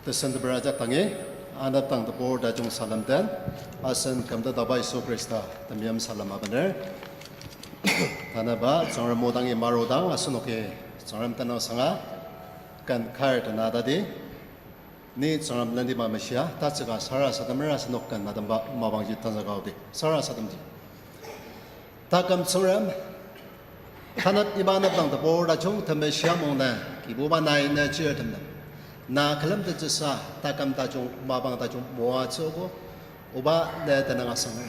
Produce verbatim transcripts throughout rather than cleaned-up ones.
Tesenteper ajak dangi, anepdang tebur tajung salem den, asen kümdaktsüba Yisu Khrista temeim salem abener. Tanaba Tsüngrem o dangi marudang asenoki Tsüngrem tenüngsanga, ken kar tena tadi, ni Tsüngrem lendima meshia, tatsüka sarasademera asenok ken natemba mapangji tanzaka odi, sarasademji. Taküm Tsüngrem, tanep iba anepdang tebur tajung temeshi amung na, Kibuba nai ne chirtem nem. Na külemtettsüsa, taküm tajung, mapang tajung moatsüogo, Oba ne tenüng asanger.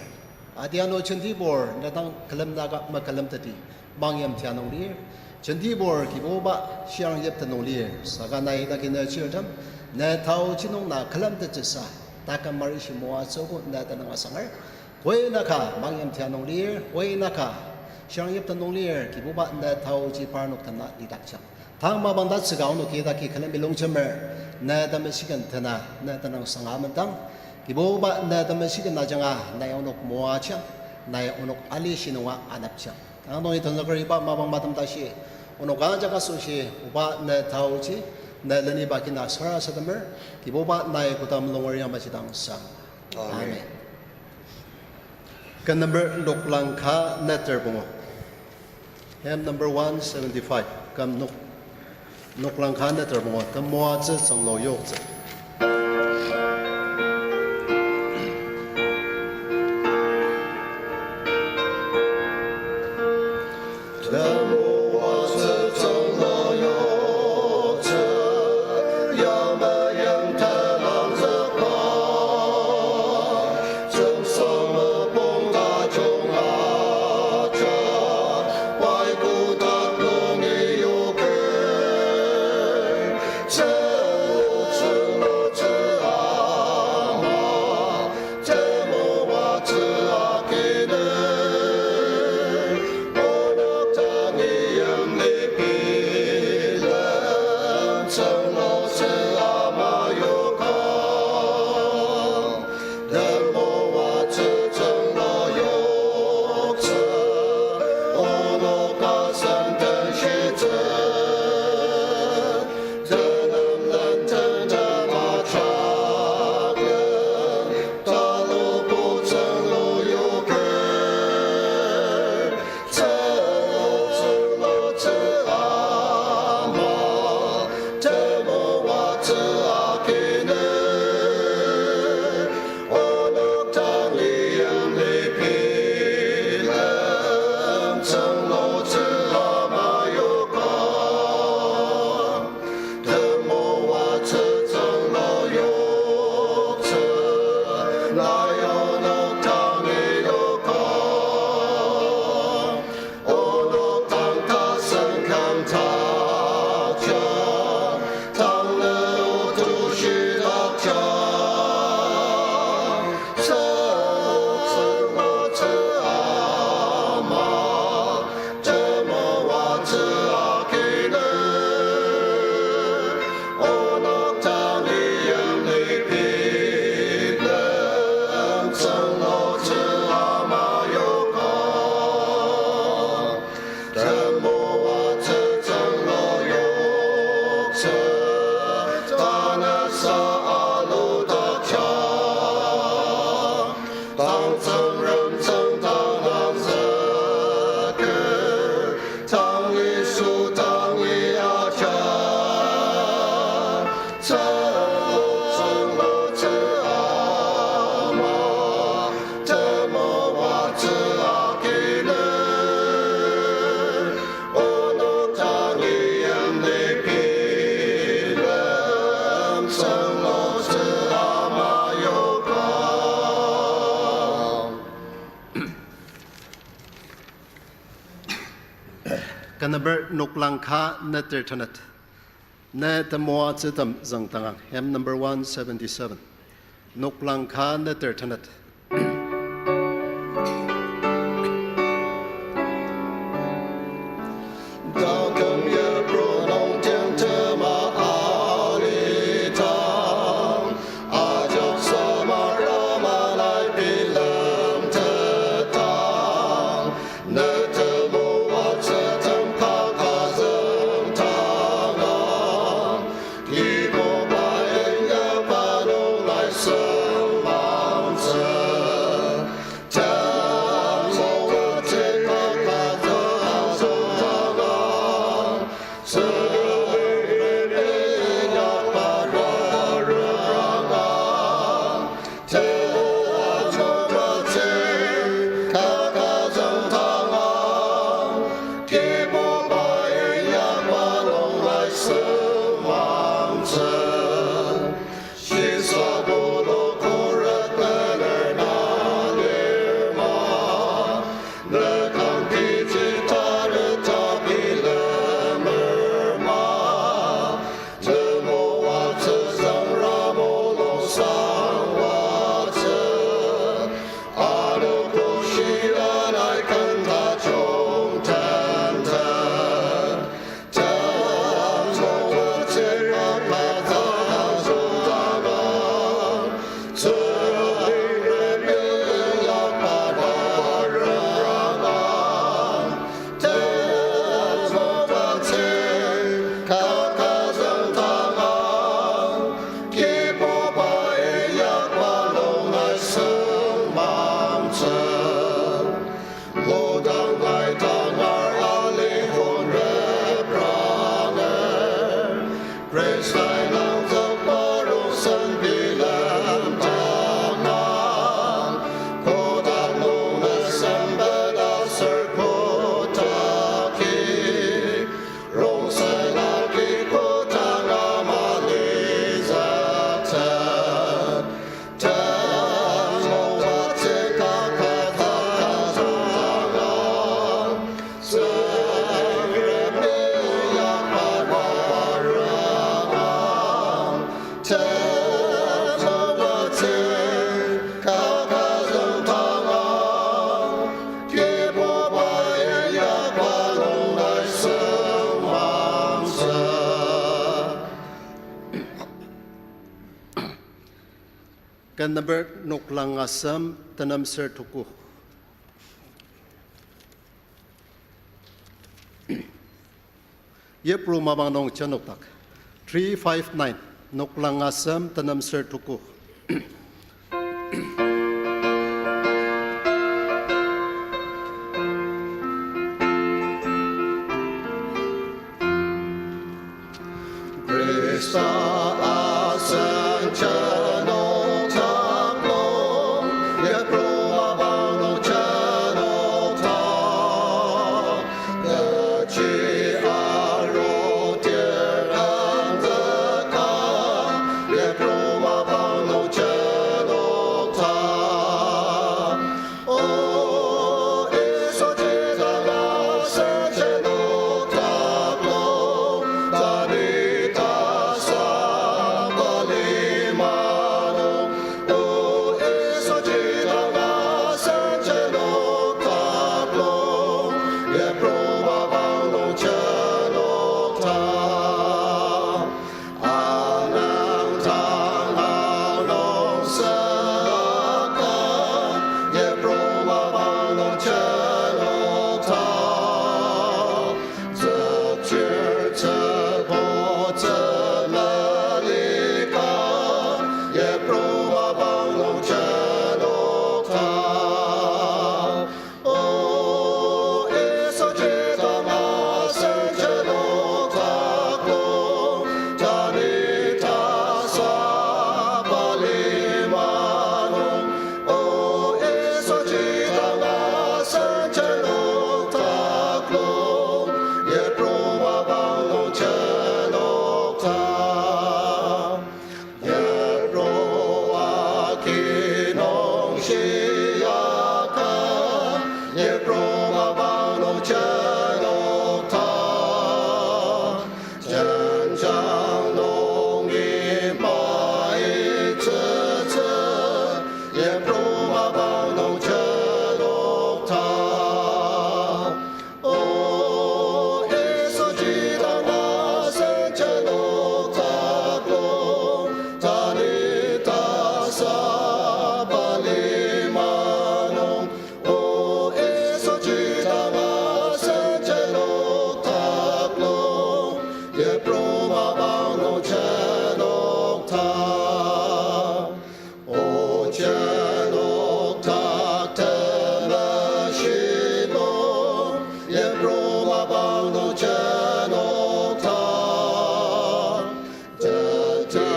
Adianu jentibur, ne dang külemdaka makülemteti, mangyim tia nung lir. Jentibur, Kibuba, shiang yipta nung lir, saka nai daki ne chirtem, ne taoji nung na külemtettsüsa, taküm marishi moatsüogo, ne tenüng asanger. Koi naka mangyim tia nung lir, koi naka shiang yipta nung lir, Kibuba ne taoji parnok tena lidakjang. Tang mapang tatsüka onoki idaki külemi longjemer, ne temeshiken tena, ne tenüngsanga mendang. Kibuba ne temeshiken ajanga, nai onok moajang, nai onok alishi nunga anepjang. Tang nungi tanzüker iba mapang matem tashi, onok ajak asoshi, Oba ne taoji, ne leniba kina sarasademer, Kibuba nai kodang mulunger yamaji dang sang. Amen. Amen. Ken number noklang ka neter pungu. Hymn number one seventy-five. Ken nok-, noklang ka neter pungu. Temoatsü tsünglu yoktsü. Ken number noklang ka neter tenet. Ne temoatsütem züngdangang. Hymn number one seventy-seven. Noklang ka neter tenet. Tangar ali hon repranger, Khrista nangzükba rongsen bilem tangang, kotak nung mesembet aser kotak ki, rongsen agi kotak ama lizüktet. Ken number noklang asem tenem ser tuku. Yipru mapang nung jenokdak. Three five nine. Noklang asem tenem ser tuku. Khrista asen jenokdak nung, Yipru mapang nung jenokdak. Kechi arudir anzüka, Yipru mapang nung jenokdak. O Yisu, jidang asen jenokdak nung, tanü tasaba lima nung. O Yisu, jidang asen jenokdak nung, Yipru mapang nung jenokdak. Anang tangang nung saka, Yipru mapang nung jenokdak. Tsükchir tsüko tsümelika, Yipru mapang nung jenokdak. O Yisu, jidang asen jenokdak nung, tanü tasaba lima nung. O Yisu, jidang asen jenokdak nung, Yipru mapang nung jenokdak. Yipru agi nung shiaka, Yipru mapang nung jenokdak. Jenjang nung imaitsütsü, Yipru mapang nung jenokdak. O Yisu, jidang asen jenokdak nung, tanü tasaba lima nung. O Yisu, jidang asen jenokdak nung, Yipru mapang nung jenokdak. O jenokdak temeshi nung, Yipru mapang nung jenokdak. Teti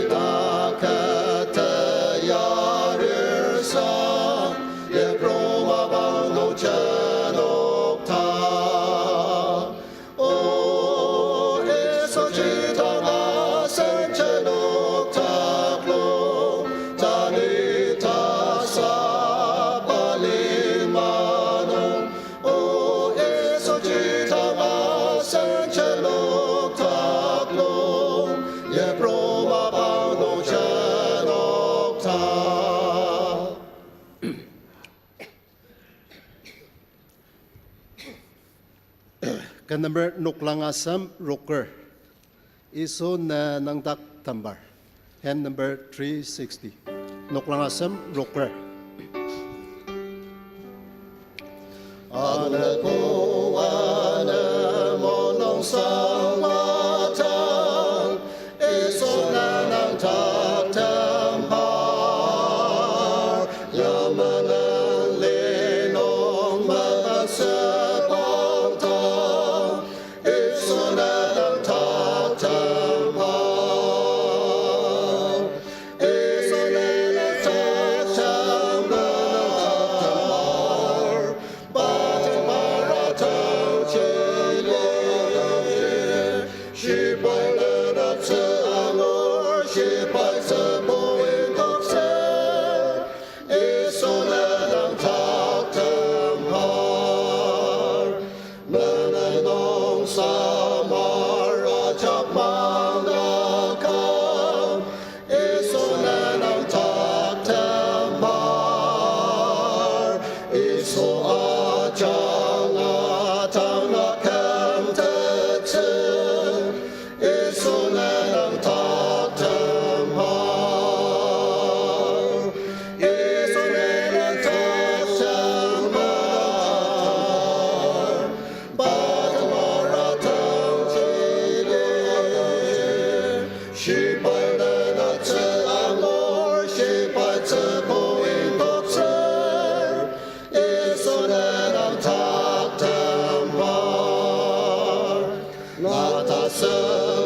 takete yarir sa, Yipru mapang nung jenokdak. O Yisu, jidang asen jenokdak nung, tanü tasaba lima nung. O Yisu, jidang asen jenokdak nung, Yipru mapang nung jenokdak. Ken number noklang asem roker. Yisu ne nüngdak tembar. Hymn number three sixty. Noklang asem roker. Anogo anemonung sangwa tang, Yisu ne nüngdak tembar, yamai nung linung masa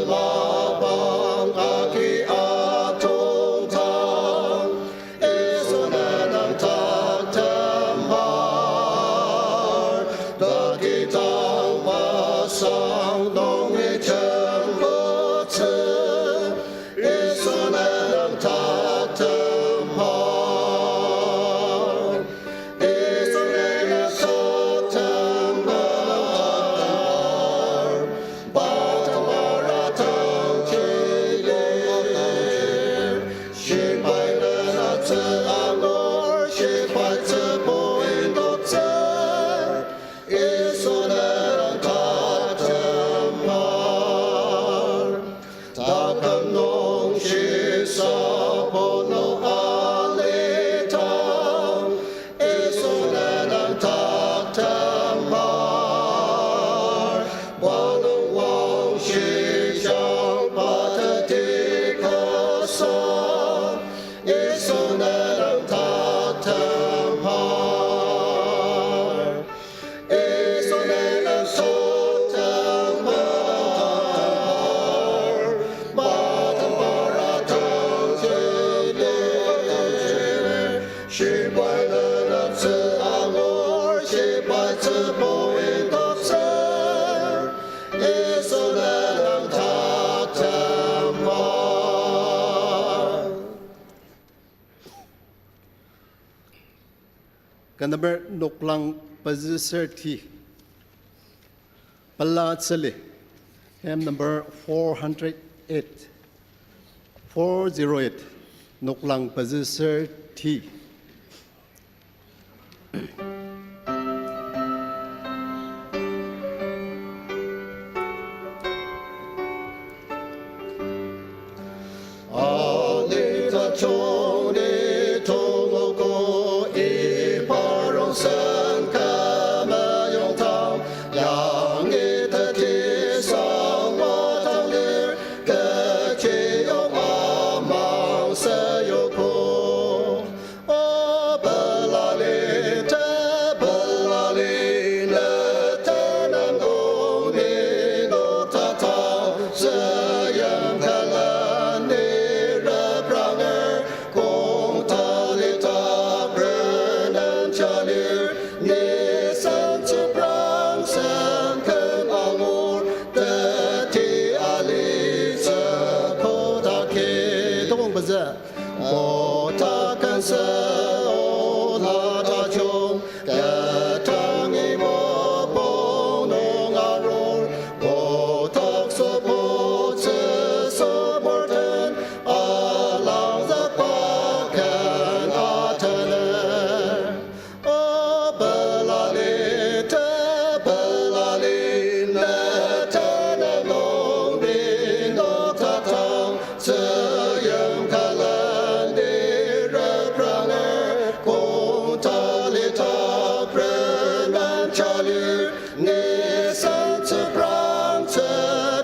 Mapang agi atongtang, Yisu ne nang taktembar, takidang masang nungi jembutsü, Yisu ne nang taktembar. Israel taktembar, pa tembara tangji lir. Shibai nena tsü angur, shibai tsübu indoktsü, Yisu ne nang taktembar. Taküm nung shisa pono alidang, Yisu ne nang taktembar. Wanung wangshi jang pa teti kasa, Yisu ne nang taktembar. Israel taktembar, pa tembara tangji lir. Shibai nena tsü angur, shibai tsübu indoktsü, Yisu ne nang taktembar. Ken number noklang pezü ser ti. Pela tsüli. Hymn number four hundred eight. Four zero eight. Noklang pezü ser ti. Alita joni tongogo ibarong sen kama yongtang, yangi teti sangwa tang lir, kechiyong amang seyogo. O belali, te belali, ne tenang nung ni noktatang, süyim külen ni repranger, kongtali tak renemja lir, ni sen tsüprang sen ken angur, teti alitsü kodaki. Tokong pezü. Kotak kansa ola tajung, ketang imo pong nung arur, kotak sobo tsü soborten, alangzükba ken atener. O belali, te belali, ne tenang nung ni noktatang, süyim külen ni repranger, kongtali tak renemja lir, ni sen tsüprang tsü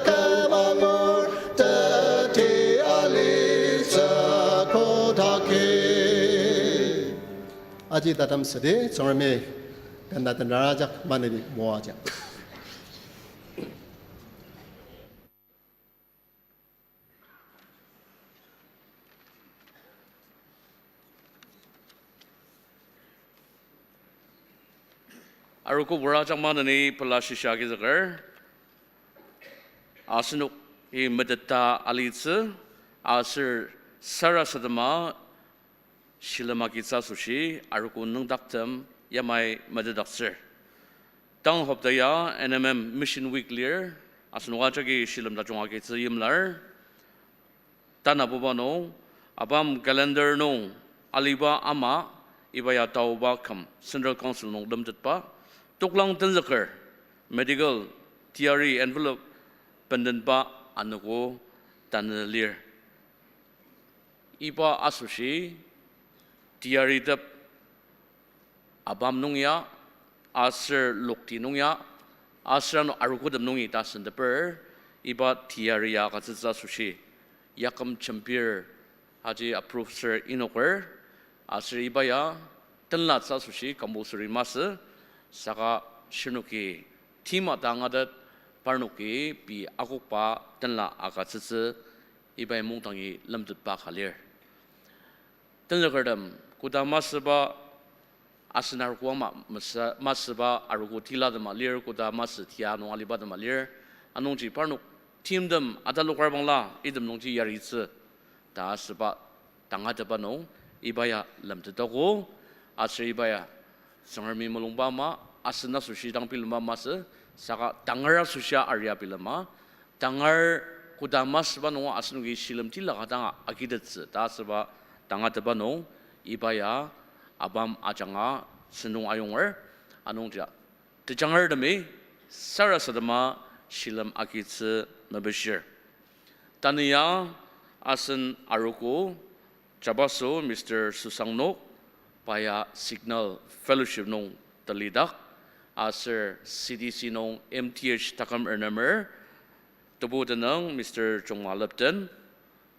ken angur, teti alitsü kodaki. Aji tatem südi, Tsüngremi kanga tenarajak maneni moajak. Arogo pura ajak maneni pela shisa agizüker. Asenoki meteta alitsü, aser sarasadema shilem agitsü asoshi arogo nüngdaktem yamai metetdaktsür. Tang hopta ya N M M Mission Week lir, asenok ajaki shilem tajung agitsü yimlar. Tanabuba nung, ABAM calendar nung aliba ama, iba ya taoba küm Central Council nung lemtetba, toklang tenzüker, medical, teyari envelope bendenba anogo tanü lir. Iba asoshi teyaritep ABAM nung ya, aser lokti nung ya, aser ano arogotem nungi ta senteper, iba teyari ya agütsütsü asoshi, yaküm jembir aji approve ser inoker, aser iba ya tenlatsü asoshi compulsory masü, saka shirnoki theme ta angatet, parnoki pei akokba tenla agütsütsü ibai mungdangi lemtetba ka lir. Tenzükertem, koda masüba asen arogo ama masü-, masüba arogo tilatema lir, koda masü tia nung alibatema lir. Anungji parnok timtem atalokar bangla item nungji yaritsü ta asüba tangatetba nung iba ya lemtetogo, aser iba ya Tsüngremi mulungba ama, asen asoshi dang bilemba masü, saka tangar asoshia aria bilema, tangar koda masüba nunga asenoki shilem tila ka danga agitettsü ta asüba tangatetba nung, iba ya abam ajanga sentong ayunger, anungji tejangertemi sarasadema shilem agitsü mepishir. Tanü ya asen arogo jabaso Mister Susangnok, pa ya Signal Fellowship nung telidak, aser C D C nung M Th taküm ernemer, tebu tenüng Mister Chungma Lepten,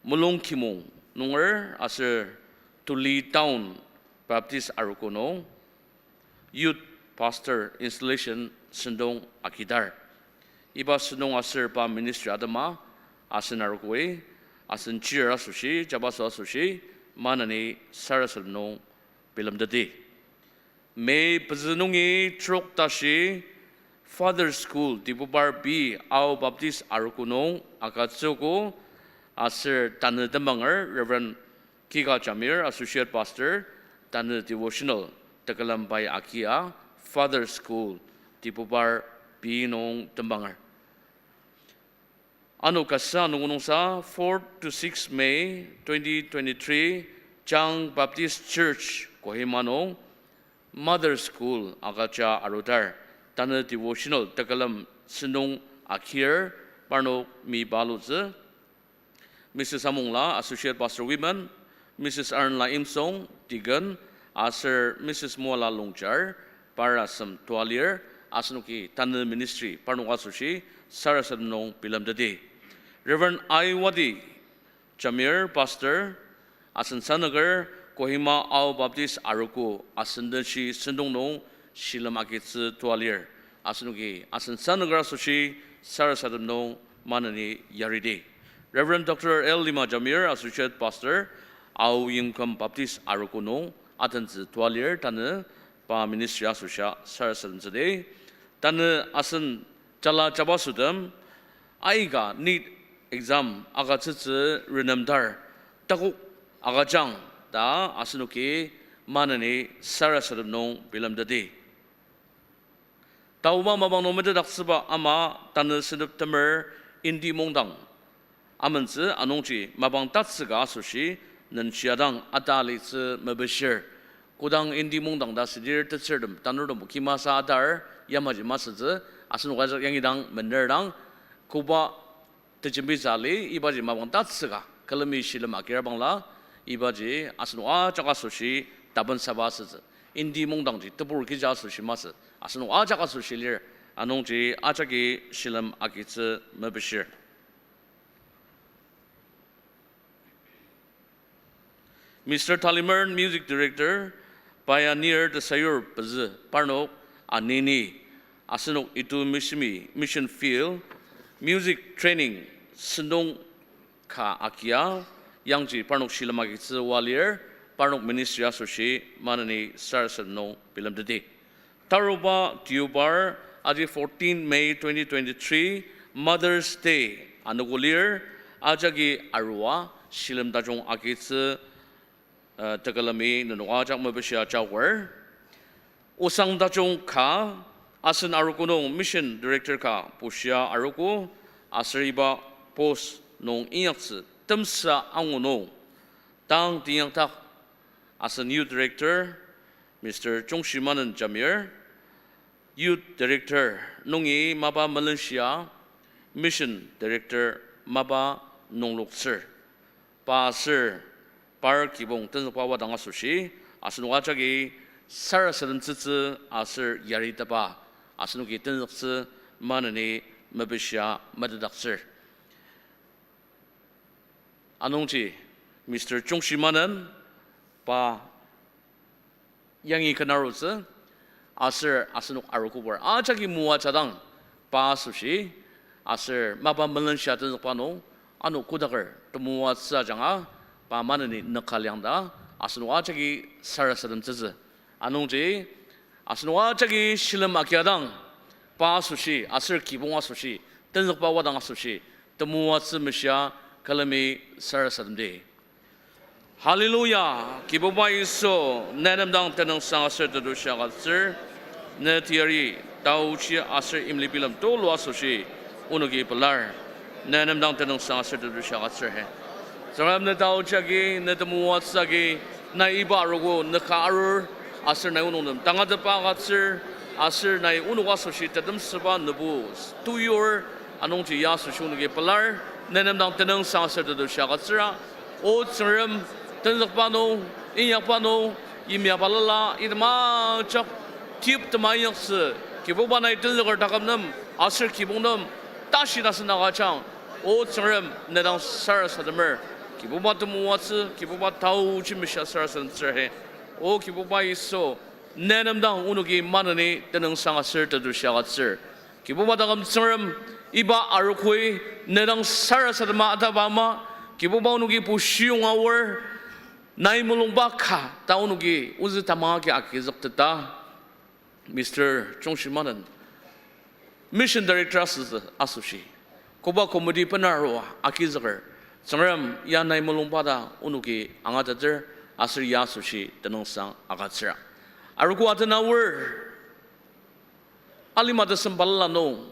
Mulung Kimong nunger aser Tuli Town Baptist Arogo nung Youth Pastor Installation sentong agidar. Iba sentong aser pa ministry atema asen arogoi, asen chir asoshi, jabaso asoshi, maneni sarasadem nung bilemteti. May pezü nungi trok tashi Father School Dipubar B Ao Baptist Arogo nung agütsüogo, aser tanü tembanger Reverend Kika Jamir, Associate Pastor, tanü devotional tekülem pai agia Father School Dipubar B nung tembanger. Ano kasa nungunungsa four to six May twenty twenty-three, Chang Baptist Church Kohima nung Mother School agüja arudar, tanü devotional tekülem sentong agir parnok miba alutsü. Missus Amongla, Associate Pastor Women, Missus Arenla Imsong, Deacon, aser Missus Moala Longchar, par asem toa lir, asenoki tanü ministry parnok asoshi sarasadem nung bilemteti. Reverend Aiwadi Jamir, Pastor, Asen Sanagar Kohima Ao Baptist Arogo asen denshi sentong nung shilem agitsü toa lir. Asenoki Asen Sanagar asoshi sarasadem nung maneni yaridi. Reverend Doctor L Lima Jamir, Associate Pastor, Ao Yimküm Baptist Arogo nung atentsü toa lir, tanü pa ministry asoshia sarasademtsüdi. Tanü asen jala jabasotem aika NEET exam agütsütsü renemdar takok agüjang ta asenoki maneni sarasadem nung bilemteti. Taoba mapang nung metetdaktsüba ama tanü seneptemer Hindi mungdang amentsü, anungji mapang tatsüka asoshi nenshiadang atalitsü mepishir. Kodang Hindi mungdang ta südir tetsürtem tanurtem kimasa atar yamaji masütsü, asenok ajak yangidang menerdang koba tejembitsü ali ibaji mapang tatsüka külemi shilem agir bangla, ibaji asenok ajak asoshi tapensaba asütsü. Hindi mungdangji tebur kija asoshi masü, asenok ajak asoshi lir, anungji ajaki shilem agitsü mepishir. Mister Talimer, Music Director, Pioneer tesayur pezü parnok anini, asenok Itu Mishimi Mission Field, Music Training sentong ka agia, yangji parnok shilem agitsü oa lir, parnok ministry asoshi maneni sarasadem nung bilemteti. Taruba Deobar, aji fourteen May twenty twenty-three, Mother's Day anogo lir, ajaki arua shilem tajung agitsü, uh, tekülemi nenok ajak mepishia jaoker. Osang tajung ka, asen arogo nung mission director ka bushia arogo, aser iba post nung inyaktsü temsa angu nung, tang tinyakdak asen youth director, Mister Chungshimanen Jamir, youth director nungi mapa melenshia, mission director mapa nungloktsür. Pa aser par kibong tenzükba wadang asoshi, asenok ajaki sarasademtsütsü aser yaritepba, asenoki tenzüktsü maneni mepishia metetdaktsür. Anungji Mister Chungshimanen pa yangi ken arutsü, aser asenok arogobur ajaki moajadang pa asoshi Aser mapa melenshia tenzükba nung, ano kodaker temoatsü ajanga, pa maneni nüka liang ta, asenok ajaki sarasademtsütsü. Anungji, asenok ajaki shilem agiadang, pa asoshi, aser kibong asoshi, tenzükba wadang asoshi, temoatsü meshia külemi sarasademdi. Hallelujah! Kibuba Yisu, ne nem dang tenüngsang aser tetushi agütsür, ne teyari, taochi aser imlibilem tulu asoshi, onoki pelar, ne nem dang tenüngsang aser tetushi agütsür he. Tsüngrem ne taochi agi, ne temoatsü agi, nai iba arogo nüka arur, aser nai onok nem tangatetba agütsür, aser nai onok asoshi tetemsüba nübu tuyur, anungji ya asoshi onoki pelar, ne nem dang tenüngsang aser tetushi agütsüra, O Tsüngrem, tenzükba nung, inyakba nung, yimya balala, item ajak, tip tema inyaktsü, Kibuba nai tenzüker taküm nem, aser kibong nem, tashi tasen agüjang, O Tsüngrem, ne dang sarasademer, Kibuba temoatsü, Kibuba taochi meshia sarasademtsür he. O Kibuba Yisu, ne nem dang onoki maneni tenüngsang aser tetushi agütsür. Kibuba taküm Tsüngrem, iba arogoi ne dang sarasadema ataba ama, Kibuba onoki bushiyonga aor, nai mulungba ka ta onoki ozü tamang agi agizükteta, Mister Chongshi Manen, Mission Director asütsü asoshi, koba committee benaroa agizüker, Tsüngrem ya nai mulungba ta onoki angateter, aser ya asoshi tenüngsang agütsüra. Arogo atenaor, alima tesem balala nung,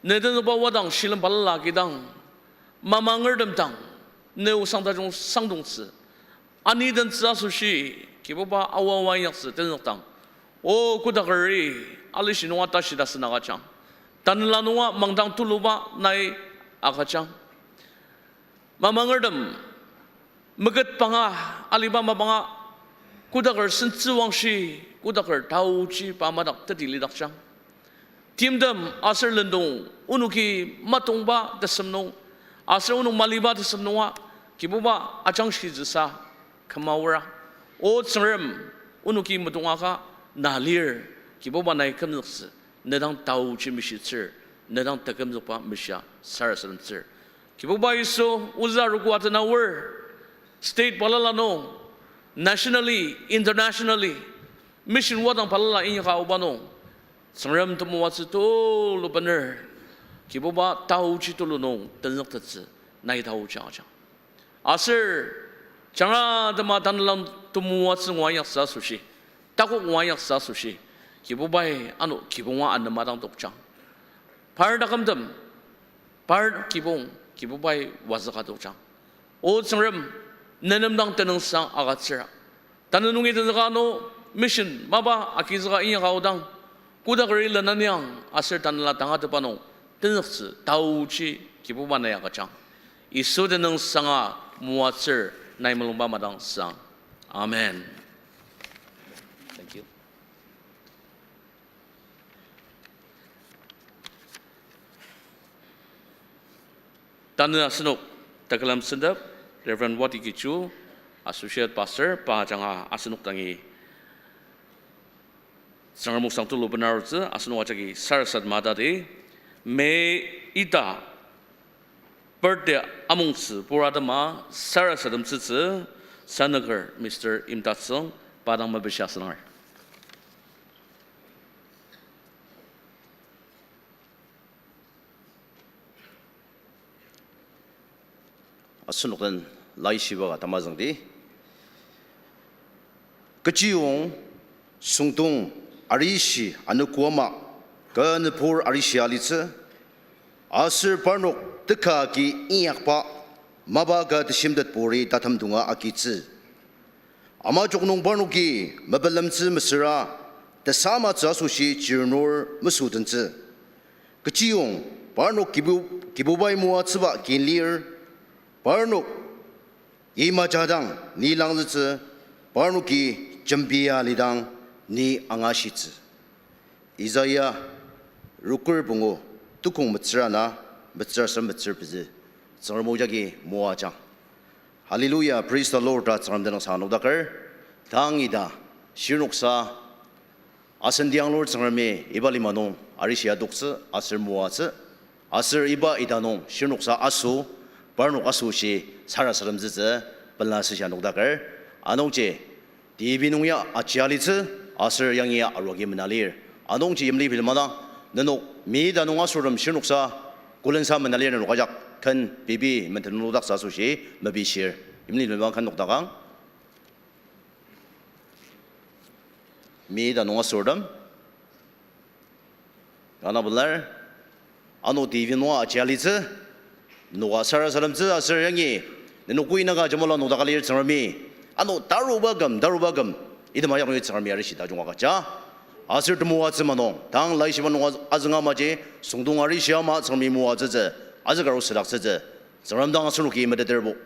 ne tenzükba wadang shilem balala kidang, mamangertem dang, ne osang tajung sangdongtsü, ani tentsü asoshi, Kibuba awawa inyaktsü tenzükdang, O kodakeri, alishi nunga tashi tasen agüjang, tanela nunga mangdang tuluba nai agüjang. Mamangertem, meket panga, aliba mapanga, kodaker sentsüwangshi, kodaker taochi pa madak teti lidakjang. Timtem aser lendong, onoki matongba tesem nung, aser onok maliba tesem nunga, Kibuba ajangshitsüsa küma aora. O Tsüngrem, onoki metongaka na lir, Kibuba nai kümzüktsü, ne dang taochi meshitsür, ne dang tekümzükba meshia sarasademtsür. Kibuba Yisu, ozü arogo atenaor, state balala nung, nationally, internationally, mission wadang balala inyaka aoba nung, Tsüngrem temoatsü tulu bener, Kibuba taochi tulu nung tenzüktettsü, nai taochi agüjang. Aser, jangratema tanela temoatsü ngua inyaktsü asoshi, takok ngua inyaktsü asoshi, Kibubai ano kibonga anema dang tokjang. Par takümtem, par kibong, Kibubai wazüka tokjang. O Tsüngrem, ne nem dang tenüngsang agütsüra. Tanü nungi tenzüka ano mission mapa agizüka inyaka aodang, kodakeri lenaniang aser tanela tangatetba nung tenzüktsü taochi Kibuba nai agüjang. Yisu tenüngsanga moatsür nai mulungba madang sang. Amen. Thank you. Tanü asenok tekülem sentep, Reverend Wati Kichu, Associate Pastor, pa ajanga asenok dangi Tsüngrem osang tulu benarutsü, asenok ajaki sarasadema tati, May ita birthday amongtsü pur atema sarasademtsütsü, Sanaker Mister Imtatsüng, pa dang mepishi asünger. Asenok den laishiba ka tamazüngdi. Kechiyong süngdong arishi anogo ama kü nübur arishi alitsü, aser parnok teka agi inyakba mapa ka teshimtetburi tatem dunga agitsü. Ama jok nung parnoki mepelemtsü mesüra tesamatsü asoshi chirnur mesotentsü. Kechiyong parnok Kibu-, Kibubai moatsüba kin lir, parnok yimajadang ni langzütsü, parnoki jembia lidang ni angashitsü. Isaiah rokür pungu, tukong metsür ana, metsür aser metsür pezü, Tsüngrem o jagi moajang. Hallelujah, praise the Lord ta Tsüngrem tenüngsang nokdaker. Tang ita, shirnoksa, Asen tianglur Tsüngremi iba lima nung arishi adoktsü aser moatsü, aser iba ita nung shirnoksa aso, parnok asoshi sarasademtsütsü pela sesha nokdaker. Anungji T V nung ya aji alitsü, aser yangi ya aruagi mena lir. Anungji yimli bilema dang, nenok mi ita nung asortem shirnoksa kolensa mena lir, nenok ajak ken pei pei menden nokdaktsü asoshi mepishir. Yimli bilema ken nokdakang. Mi ita nung asortem, kanga pelar, ano T V nunga aji alitsü, noka sarasademtsü aser yangi nenok kuinaka jemala nokdaka lir Tsüngremi. Ano taruba küm, taruba küm, item ajak nungi Tsüngremi arishi tajung agüja. Aser temoatsü ama nung, tang laishiba nung az-, azünga maji, süngdong arishi ama Tsüngremi moatsütsü, azükaru südaktsütsü, Tsüngrem dang asenoki meteterbo,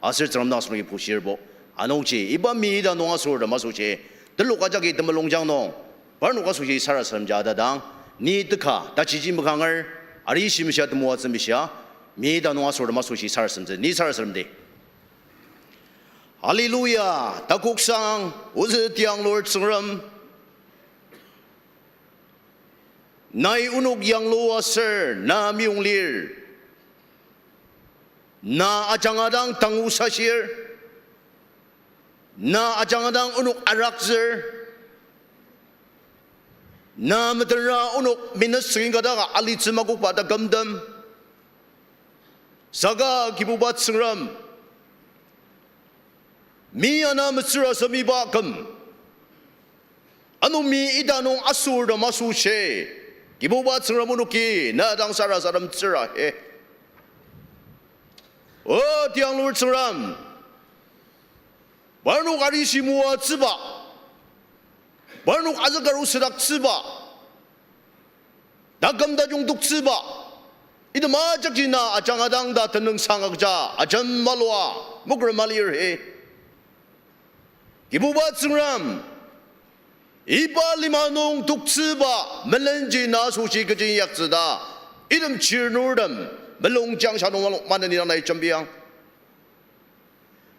aser Tsüngrem dang asenoki pushirbo. Anungji iba mi ita nung asortem asoshi telok ajaki temulungjang nung parnok asoshi sarasademja atadang, ni teka tajiji makanger, arishi meshia, temoatsü meshia, mi ita nung asortem asoshi sarasademtsü, ni sarasademdi. Hallelujah, takoksang, ozü tianglur Tsüngrem. Nai onok yanglu aser na meyong lir. Na ajanga dang tangu sashir. Na ajanga dang onok araktsür. Na metenra onok minus singkadaka alitsü makokba takümtem. Saka Kibuba Tsüngrem, mi ana metsür asem iba küm, ano mi ita nung asortem asoshi, Kibuba Tsüngrem onoki na dang sarasademtsüra he. O tianglur Tsüngrem, parnok arishi moatsüba, parnok azükaru südaktsüba, taküm tajung toktsüba, item ajakji na ajanga dang ta tenüngsang agüja ajem malua mokrem alir he. Kibuba Tsüngrem, iba lima nung toktsüba melenji na asoshi kechi inyaktsü ta, item chirnurtem mulungjang sha nung malok maneni dang nai jembiang.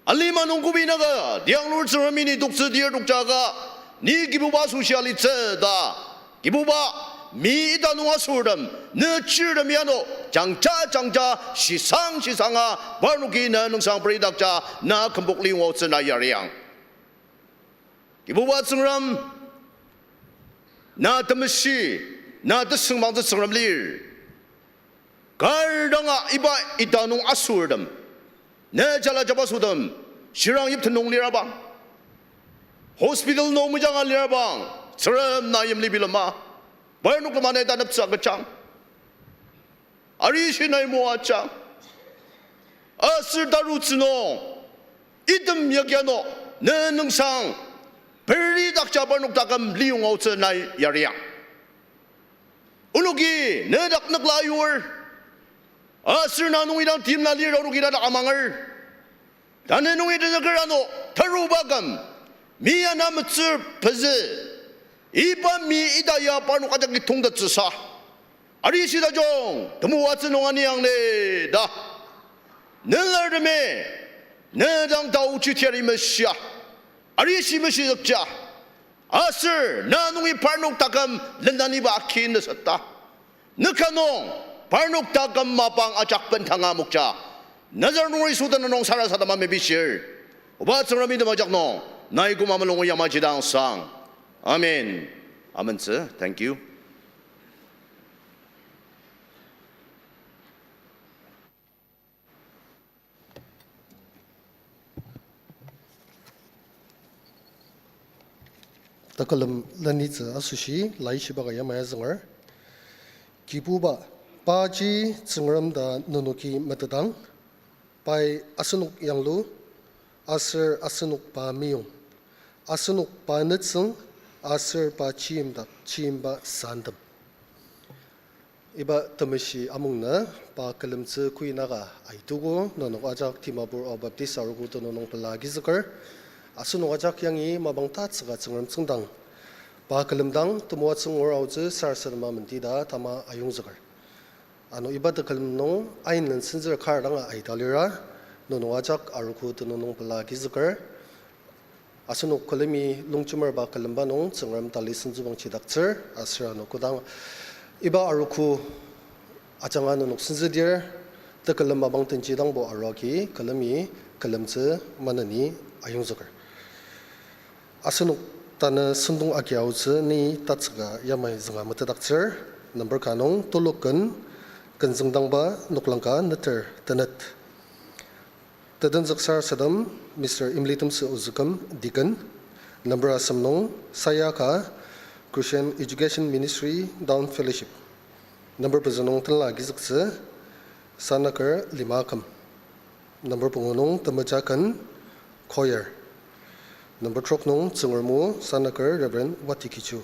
Alima nung kübinaka tianglur Tsüngremi ni toktsü tir tokjaka, ni Kibuba asoshi alitsü ta, Kibuba, mi ita nung asortem, ne chirtem ya no jangja jangja, shisang shisanga parnoki na nüngsang peridakja na kümpok liyongotsü na yariang. Kibuba Tsüngrem, na temeshi, na tesüngmangtsü Tsüngrem lir. Kar danga iba ita nung asortem, ne jala jabasotem, shirang yipten nung lirabang, hospital nung mejanga lirabang, Tsüngrem na yimli bilema, parnok lema ne taneptsü agüjang. Arishi nai moajang. Aser tarutsü nung, item yakyano, ne nüngsang peridakja parnok taküm liyongotsü nai yariang. Onoki ne dak nükla ayur, aser na nungi dang timla lir onoki na dak amanger. Tanü nungi tenzüker ano taruba küm, mi ana metsür pezü, iba mi ita ya parnok ajaki tongtettsüsa, arishi tajung temoatsü nung aniangle ta, nelartemi ne dang taochi tiari meshia, arishi meshizükja, aser na nungi parnok taküm lendaniba aki neseta, ne ka nung parnok taküm mapang ajak bendanga mokja, Nazareth nunger Yisu tenüng nung sarasadema mepishir. Oba Tsüngremi item ajak nung nai koma mulung yamaji dang sang. Amen. Amentsü, thank you. Tekülem lenitsü asoshi laishiba ka yamai azünger. Kibuba, paji Tsüngrem ta nenoki metetang, pai asenok yanglu, aser asenok pa meyong, asenok pa nütsüng, aser pa chiyimdak chiyimba santem. Iba temeshi amungnü pa külemtsü kuinaka aituko, nenok ajak Dimapur Ao Baptist arogo tenüng nung pela agizüker. Asenok ajak yangi mapang tatsüka Tsüngrem tsüngdang pa külemdang temoatsü ngur aotsü sarasadema menti ta tama ayongzüker. Ano iba tekülem nung ain lensenzür kar danga aita lira, nenok ajak arogo tenüng nung pela agizüker. Asenok külemi longjemerba külemba nung Tsüngrem tali sentsübang chidaktsür, aser ano kodang iba arogo ajanga nenok senzüdir, tekülem mapang tenjidangbo arua agi külemi külemtsü maneni ayongzüker. Asenok tanü sentong agi aotsü ni tatsüka yamai zünga metetdaktsür. Number ka nung telok ken, kenzüngdangba noklang ka neter tenet. Tetenzük sarasadem, Mister Imlitemsü Ozüküm, Deacon. Number asem nung, Sayaka, Christian Education Ministry, Dawn Fellowship. Number pezü nung tenla agizüktsü, Sanaker Lima Aküm. Number pungu nung, Temeja Ken, Choir. Number trok nung, Tsüngrem o, Sanaker Reverend Wati Kichu.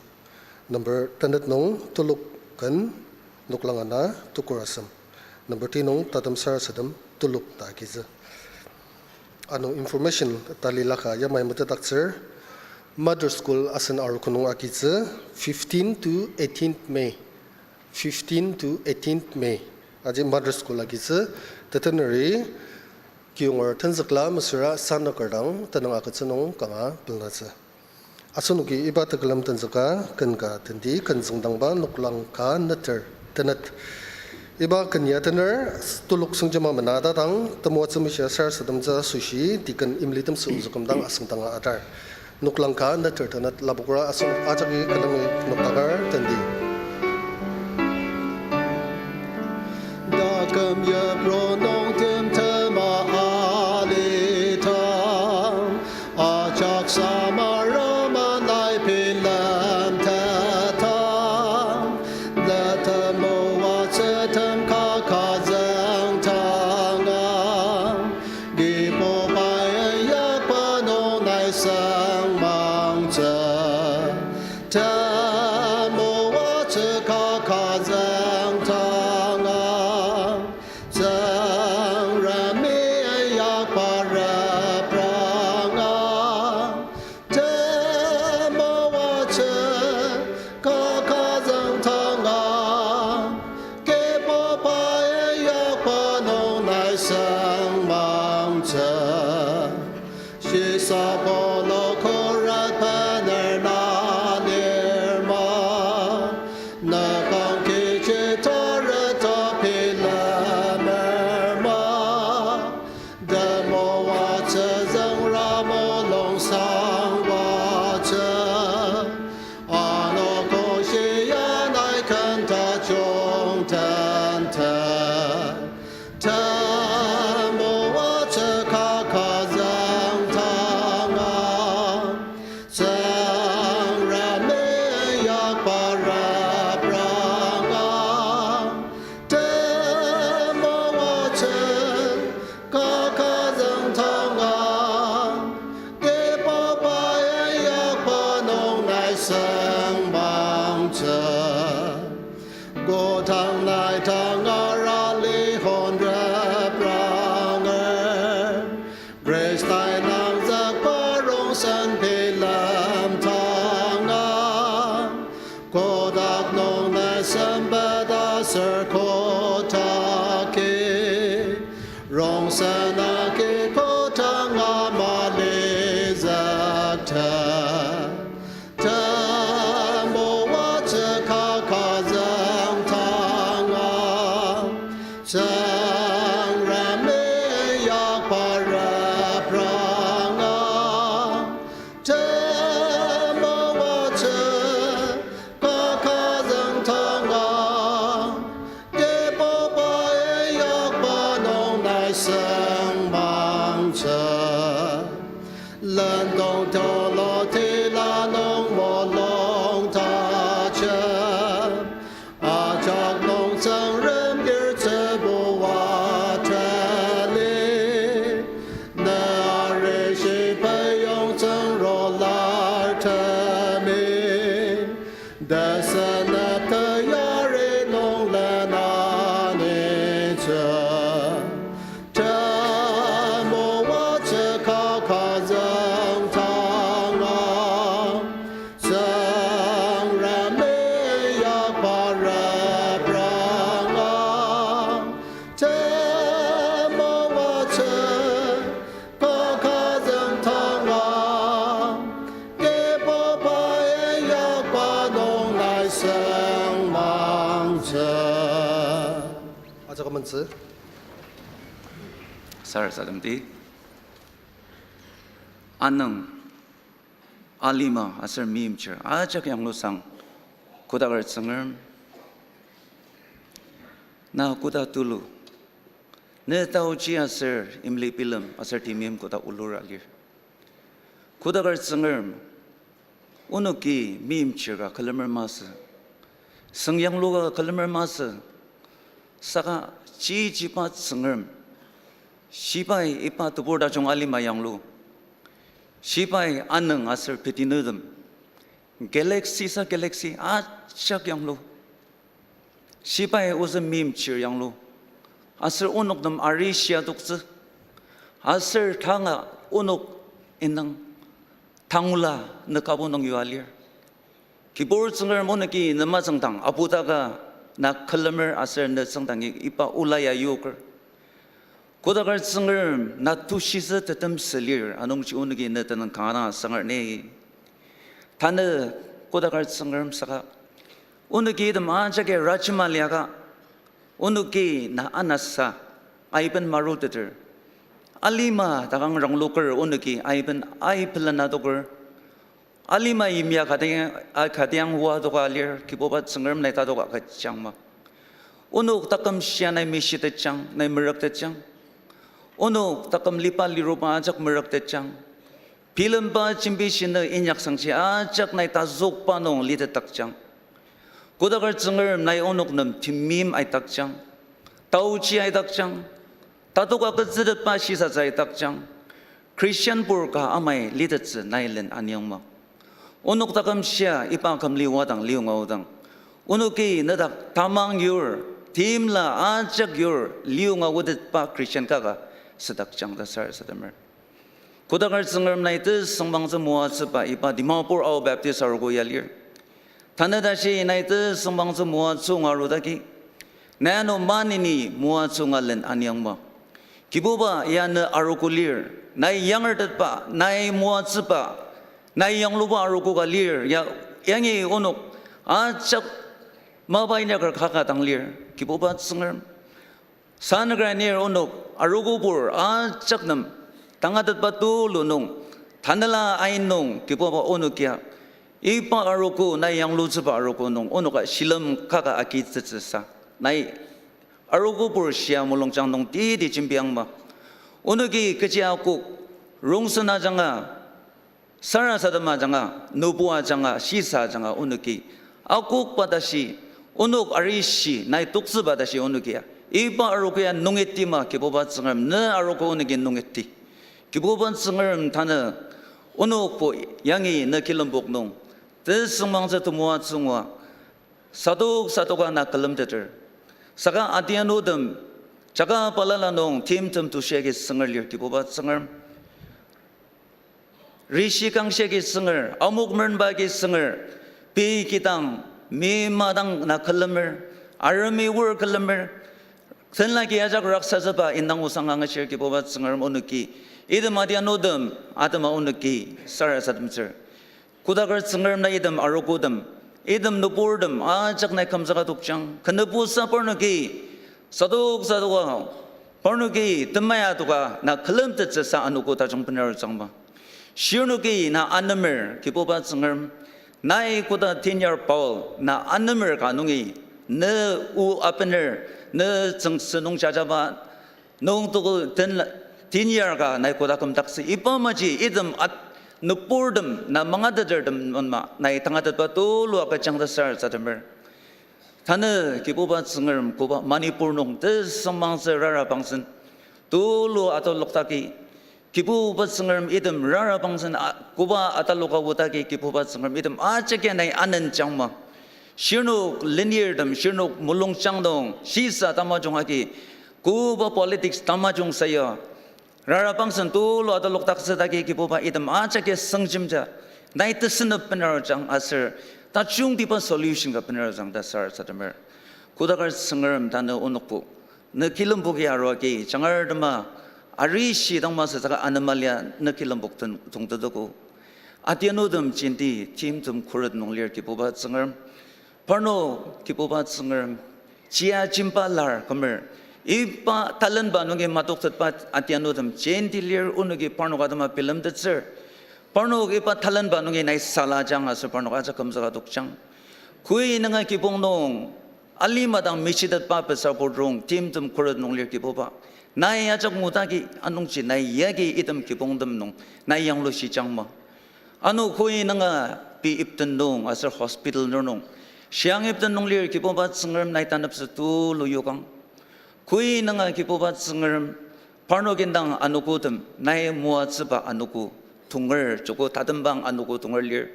Number tenet nung, telok ken, noklang ana, tukur asem. Number ti nung, tatem sarasadem, telok ta agizü. Ano information talilaka yamai metetdaktsür, Mother School asen arogo nung agitsü, fifteen to eighteenth May. Fifteen to eighteenth May. Aji Mother School agitsü, teteneri, kiyonger tenzükla mesüra Sanaker dang tenüng agütsü nung kanga pelnatsü. Asenoki iba tekülem tenzüka ken ka tendi, kenzüngdangba noklang ka neter tenet. Iba ken ya tener, telok sengjema mena tatang, temoatsü meshia sarasademtsü asoshi, Deacon Imlitemsü Ozüküm dang asüngdanga atar. Noklang ka neter tenet lapokra asenok ajaki külemi noktakar tendi. Taküm yipru nung timtema alidang, ajak samara manai bilemtetang, netem moatsütem kaka züngdanga, Kibuba inyakba nung nai sengmangtsü, temoatsü kaka züngdanga, Tsüngremi inyakba repranga, temoatsü kaka züngdanga, Kibuba inyakba nung nai sengmangtsü. Shisa polo khuret bener na lir ma, nakang kechi tareta bilemer ma, temoatsü züngra mulung sangwatsü, ano koshia nai ken tajung tente. Temoatsü kaka züngdanga, Tsüngremi inyakba repranga, temoatsü kaka züngdanga, Kibuba inyakba nung nai sengmangtsü. Kodang nai tangar alihon repranger, Khristai nangzükba rongsen bilemdanga, kotak nung ne sempet aser kotaki, rongsen agi kodanga malizüktet. Temoatsü kaka züngdanga, Tsüngremi inyakba repranga, temoatsü kaka züngdanga, Kibuba inyakba nung nai sengmangtsü. Lendong tulu tila nung mulung tajung, ajak nung Tsüngrem yirtsübu atali, ne arishi peyong tsüngrular temi, tesenep teyari nung lenanitsü. Temoatsü kaka züngdanga, Tsüngremi inyakba repranga, Ajak amentsü. Sarasademdi. Anüng, alima aser meimchir ajak yanglusang, kodaker Tsüngrem, na koda tulu, ne taoji aser imli bilem aser temeim koda olura lir. Kodaker Tsüngrem, onoki meimchir ka külemer masü, süngyanglu ka külemer masü, saka chichiba Tsüngrem, shibai iba tebur tajung alima yanglu, shibai anüng aser peti nütem, galaxy sa galaxy ajak yanglu, shibai ozü meimchir yanglu, aser onok nem ari shia toktsü, aser tanga onok indang tangula ne kabo nung yua lir. Kibur Tsüngrem, onoki ne matsüngdang aputaka na külemer aser ne tsüngdangi iba ola ya yoker. Kodaker Tsüngrem, na tushitsü tetem sülir, anungji onoki ne tenüng kanga dang asangar ni. Tanü kodaker Tsüngrem saka, onoki item ajaki rajema liaka, onoki na anasa aiben maruteter. Alima takang rangloker onoki aiben aipelen adoker. Alima yimya kati-, a, katiang oa adoka lir, Kibuba Tsüngrem nai tatok agüjangma. Onok taküm shia nai mishitetjang, nai merüktetjang. Onok taküm liba liruba ajak merüktetjang. Bilemba jembi shinü inyaksangji ajak nai tazükba nung litetdakjang. Kodaker Tsüngrem, nai onok nem temeim aidakjang, taoji aidakjang, tatok agütsütetba shisatsü aidakjang. Christian pur ka amai litettsü nai len aniangma. Onok taküm shia iba kümli oadang liyonga odang, onoki nedak tamang yur, timla ajak yur liyonga otetba Christian kaka südakjang ta sarasademer. Kodaker Tsüngrem, nai tesüngmangtsü moatsüba iba Dimapur Ao Baptist arogo ya lir. Tanü tashi nai tesüngmangtsü moatsü nung arudaki, nai ano maneni moatsü nung alen aniangma. Kibuba, ya ne arogo lir, nai yangertetba, nai moatsüba, nai yangluba arogo ka lir, ya, yangi onok ajak mapa inyaker kaka dang lir, Kibuba Tsüngrem. Sanükra nir onok arogopur ajak nem tangatetba tulu nung, tanela ain nung Kibuba onokia, iba arogo nai yanglutsüba arogo nung onoka shilem kaka agitsütsüsa, nai arogopur shia mulungjang nung teti jembiangma. Onoki kechi akok, rongsen ajanga, sarasadem ajanga, nübu ajanga, shisa ajanga onoki akokba tashi, onok arishi nai toktsüba tashi onokia, iba arogo ya nungitima Kibuba Tsüngrem, ne arogo onoki nungiti. Kibuba Tsüngrem, tanü onokbo yangi ne kilembok nung tesüngmangtsü temoatsü ngua sadok sadoka na külemteter. Saka adianutem jaka balala nung timtem tushia agi sünger lir, Kibuba Tsüngrem. Rishi kangshia agi sünger, amok merenba agi sünger, pei kidang, mi madang na külemer, aremi oar külemer, tenlaki ajak raksatsüba indang osang angashir, Kibuba Tsüngrem, onoki item adianutem atema onoki sarasademtsür. Kodaker Tsüngrem, nai item arogotem, item nüburtem ajak nai kümzüka tokjang, kü nübusa parnoki sadok sadoka, parnoki temaya adoka na külemtettsüsa anogo tajung bener ajangba. Shirnoki na anemer, Kibuba Tsüngrem, nai koda tenyar Paul na anemer ka nungi, ne o abener, ne tsüngsü nung jajaba, nung toko tenla, tenyar ka nai koda kümdaktsü. Iba maji item at-, nüburtem, na mangatetertem nunma nai tangatetba tulu agüjang ta sarasademer. Tanü Kibuba Tsüngrem, koba Manipur nung tesüngmangtsü rara pangsen tulu ataloktaki, Kibuba Tsüngrem, item rara pangsen a-, koba ataloka otaki, Kibuba Tsüngrem, item ajak ya nai anenjangma. Shirnok lenirtem, shirnok mulungjang nung shisa tamajung agi, koba politics tamajung sayu, rara pangsen tulu atalokdaktsü dagi, Kibuba, item ajak ya sengjemja nai tesünep bener ajang aser tajungtiba solution ka bener ajang ta sarasademer. Kodaker Tsüngrem, tanü onokbo ne kilemboki aruagi, jangar tema arishi dang masü saka anema lia ne kilembok ten-, tongtetogo. Adianutem jenti timtem khuret nung lir, Kibuba Tsüngrem. Parnok, Kibuba Tsüngrem, Chia jemba lar kümer, iba talenba nungi matoktetba atianutem jenti lir, onoki parnok atema bilemtettsür. Parnok iba talenba nungi nai salajang aser parnok ajak kümzüka tokjang. Koi nunga kibong nung alima dang michitetba pesa purong timtem khuret nung lir Kibuba. Nai ajak ngutaki anungji nai yagi item kibongtem nung nai yanglushijangma. Ano koi nunga pei ipten nung aser hospital nung, shiang ipten nung lir Kibuba Tsüngrem nai taneptsü tulu yokang. Koi nunga Kibuba Tsüngrem parnok indang anogotem nai moatsüba anogo tonger, joko tatembang anogo tonger lir.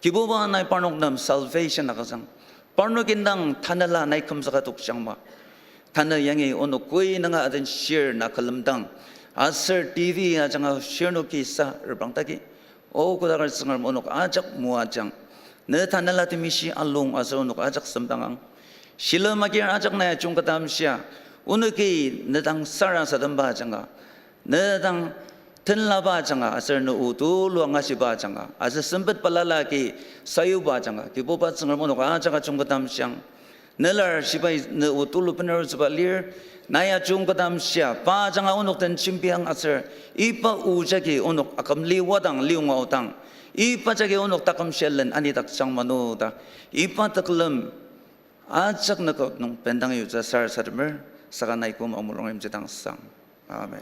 Kibuba nai parnok nem salvation agüjang. Parnok indang tanela nai kümzüka tokjangma. Tanü yangi onok koi nunga aden shir na külemdang, aser T V ajanga shirnoki sa reprangdaki, O kodaker Tsüngrem, onok ajak moajang. Ne tanela temishi alung aser onok ajak semdangang. Shilem agir ajak nai ajungketa amshia, onoki ne dang sarasademba ajanga, ne dang tenlaba ajanga aser ne o tulu angashiba ajanga aser sempet balala agi sayuba ajanga Kibuba Tsüngrem, onok ajak ajungketa amshiang. Ne lar shibai ne o tulu benarutsüba lir, nai ajungketa amshia pa ajanga onok den jembiang aser iba o jagi onok akümli wadang liyonga aodang, iba jagi onok taküm shia len anidakjang mano ta, iba tekülem ajak ne kü nung bendang yutsü sarasademer, saka nai küm amulung imjidang sang. Amen.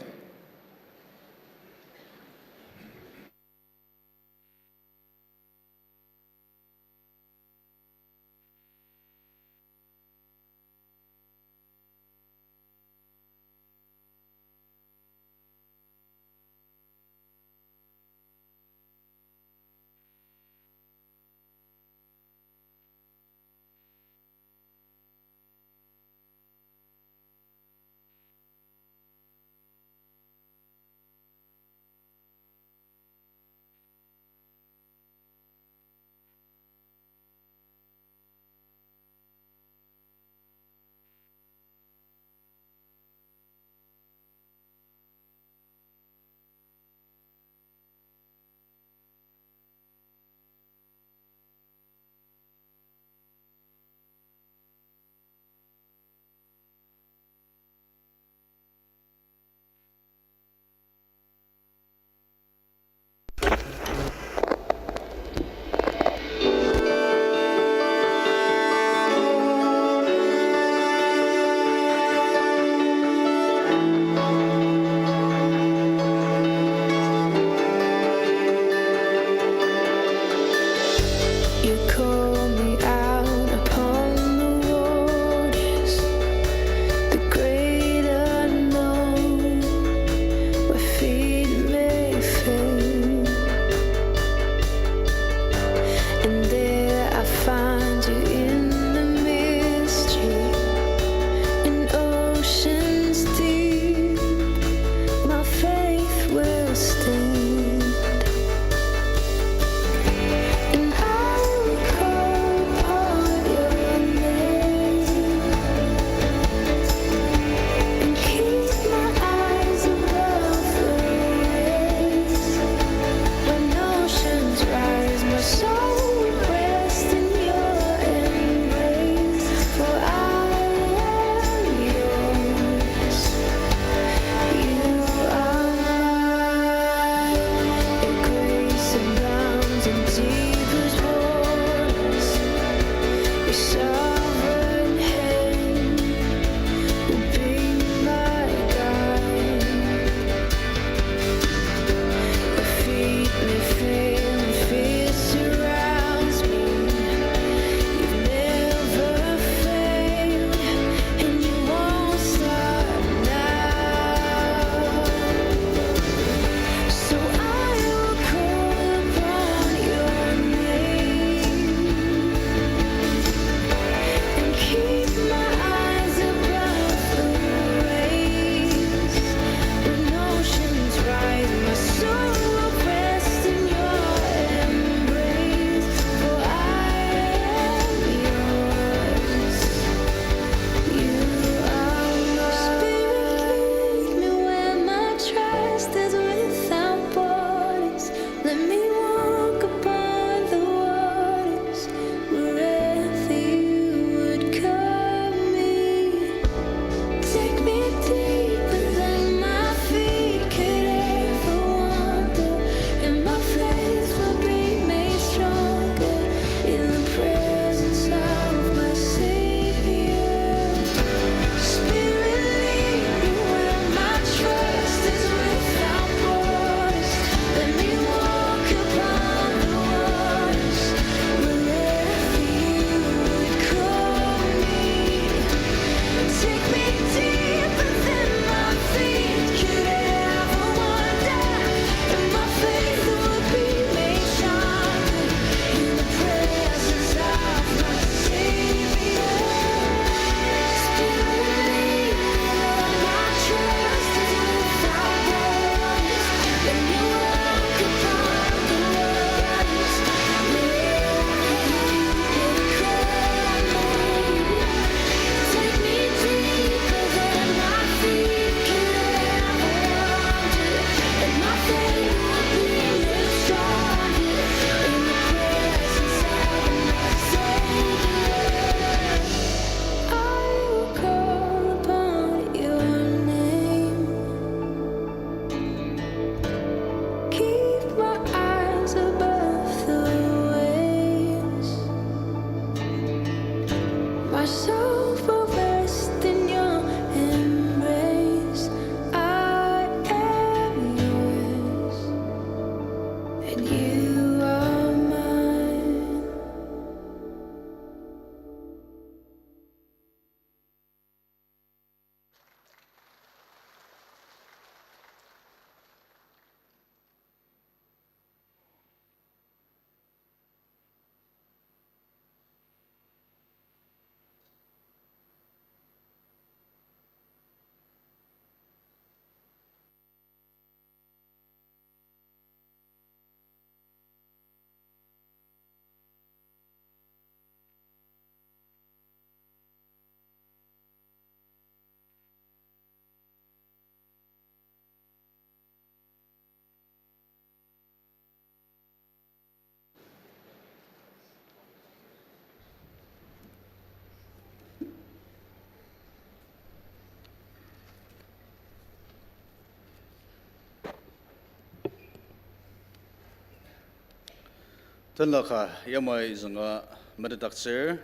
Tenla ka yamai zünga metetdaktsür.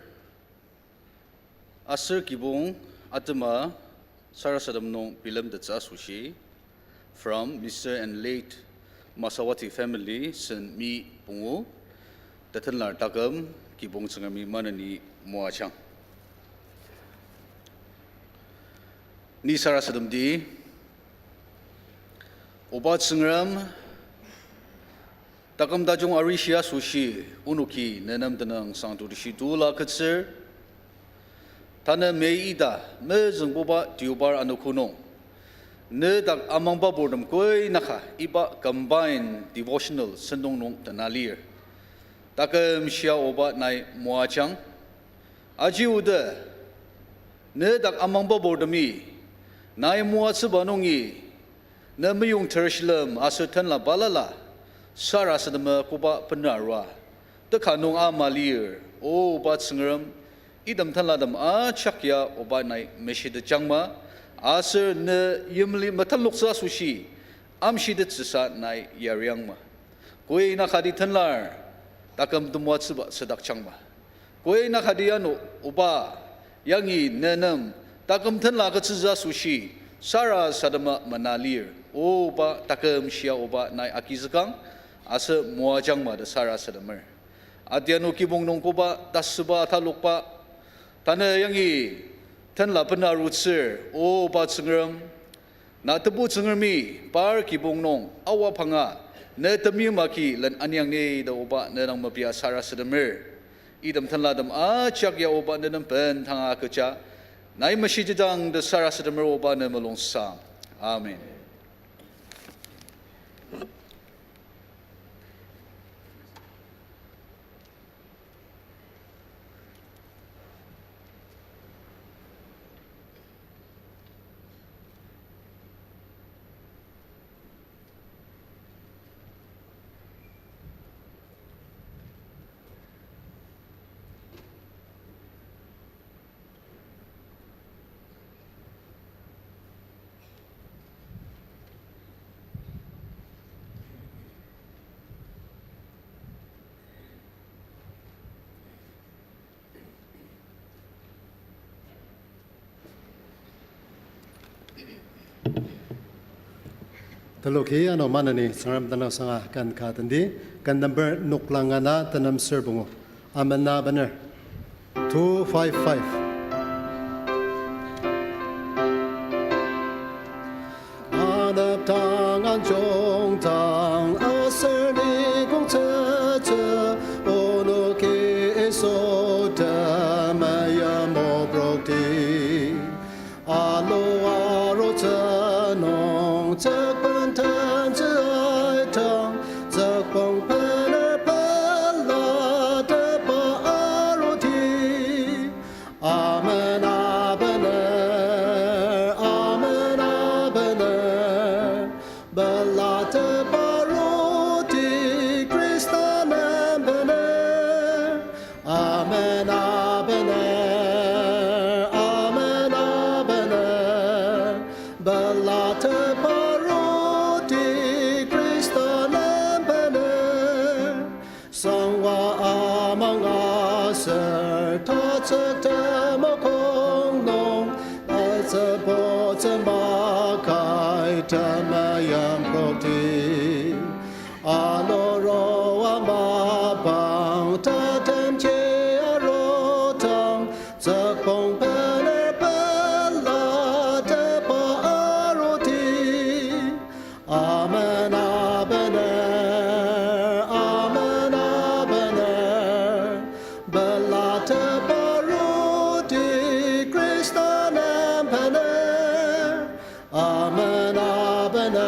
Aser kibong atema sarasadem nung bilemtettsü asoshi, from Mister and Late Masawati family, sen mi pungu, tetenlar taküm, kibong Tsüngremi maneni moajang. Ni sarasademdi, Oba Tsüngrem, taküm tajung arishi asoshi onoki nenem tenüngsang tutishi tula ketsür. Tanü May ita mezüngbuba Deobar anogo nung, nedak amangba purtem koinaka iba combined devotional sentong nung tena lir. Taküm shia Oba nai moajang. Aji oda, nedak amangba purtemi nai moatsüba nungi, ne meyong ter shilem aser tenla balala sarasadema koba benarua teka nung ama lir. Oba Tsüngrem, item tenlatem ajak ya Oba nai meshitejangma, aser ne yimli metenloktsü asoshi amshitettsüsa nai yariangma. Koinakati tenlar taküm temoatsüba südakjangma. Koinakati ano Oba yangi nenem taküm tenla agütsütsü asoshi sarasadema mena lir. Oba taküm shia Oba nai agizükang aser moajangma ta sarasademer. Atiano kibong nung koba tasüba atalokba, tanü yangi tenla bena arutsür, Oba Tsüngrem, na Tebu Tsüngremi par kibong nung awa panga ne temeim agi len aniang ni ta Oba ne dang mepia sarasademer. Item tenlatem ajak ya Oba ne nem bendanga agüja, nai meshitejang ta sarasademer Oba ne mulungsang. Amen. Teloki ano maneni Tsüngrem tenüngsanga ken ka tendi, ken number noklang ana tenem ser pungu. Amen na bener. Two five five. Anepdang anjungdang aser ni kongtsütsü, onoki Yisu temeim moprokti. Alu arutsü nung tsükpen tentsü aitang, tsükpong bener pela tepa aruti. Amen, abener, amen, abener. Bela tepa aruti Khrista nem bener. Amen, abener, amen, abener. Bela tepa aruti Khrista nem bener. Sangwa amang aser tatsük temakong nung, atsübo tsümakai temeim prokti. Aluro amapang tatemji arutang, tsükpong bener pela tepa aruti. Amen, abener, amen, abener. Bela tepa aruti Khrista nem bener. Amen, abener,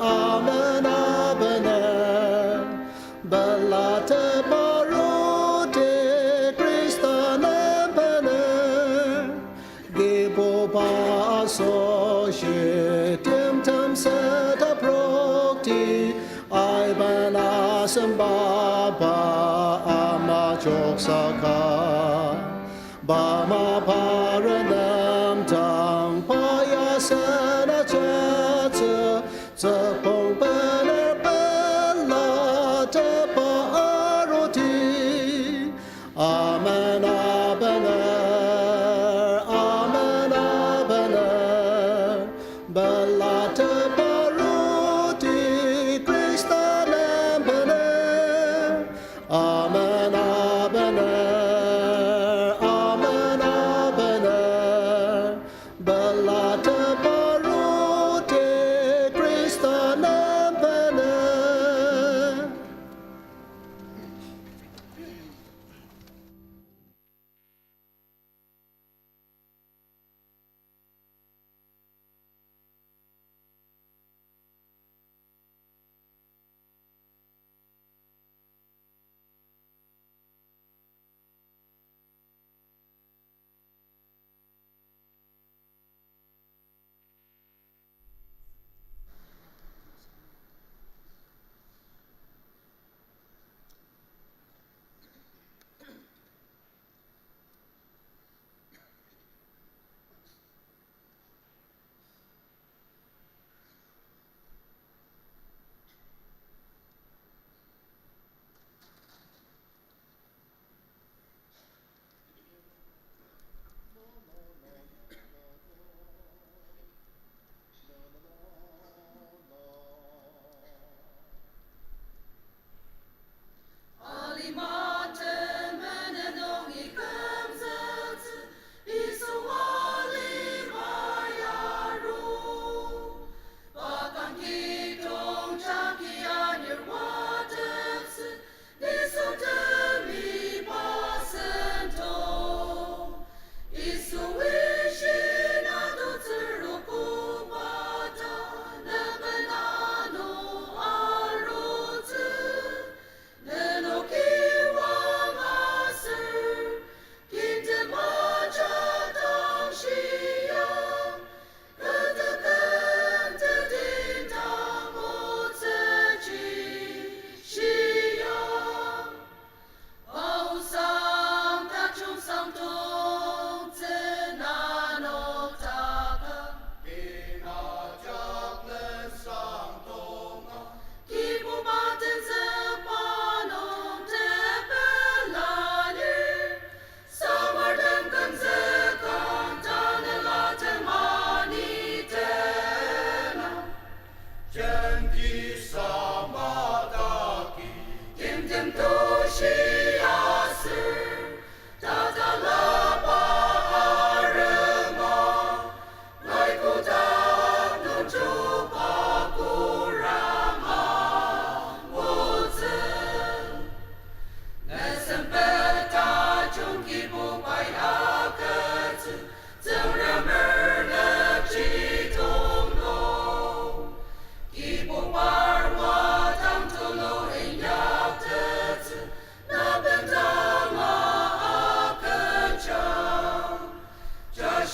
amen, abener. Bela tepa aruti Khrista nem bener. Kibuba asoshi timtem seta prokti, aiben asembaba ama joksaka. Bama parenem tang paya sena jatsü, tsükpong bener pela tepa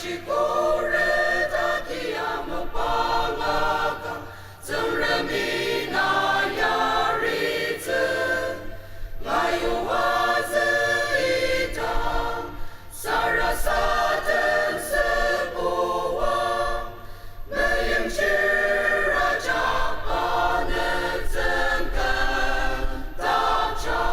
Shikore daki amokbangaka, Tsüngremi na yaritsü, ngayu azü ita, sarasadem sübua, meyangshir ajak pa nütsüngken takja.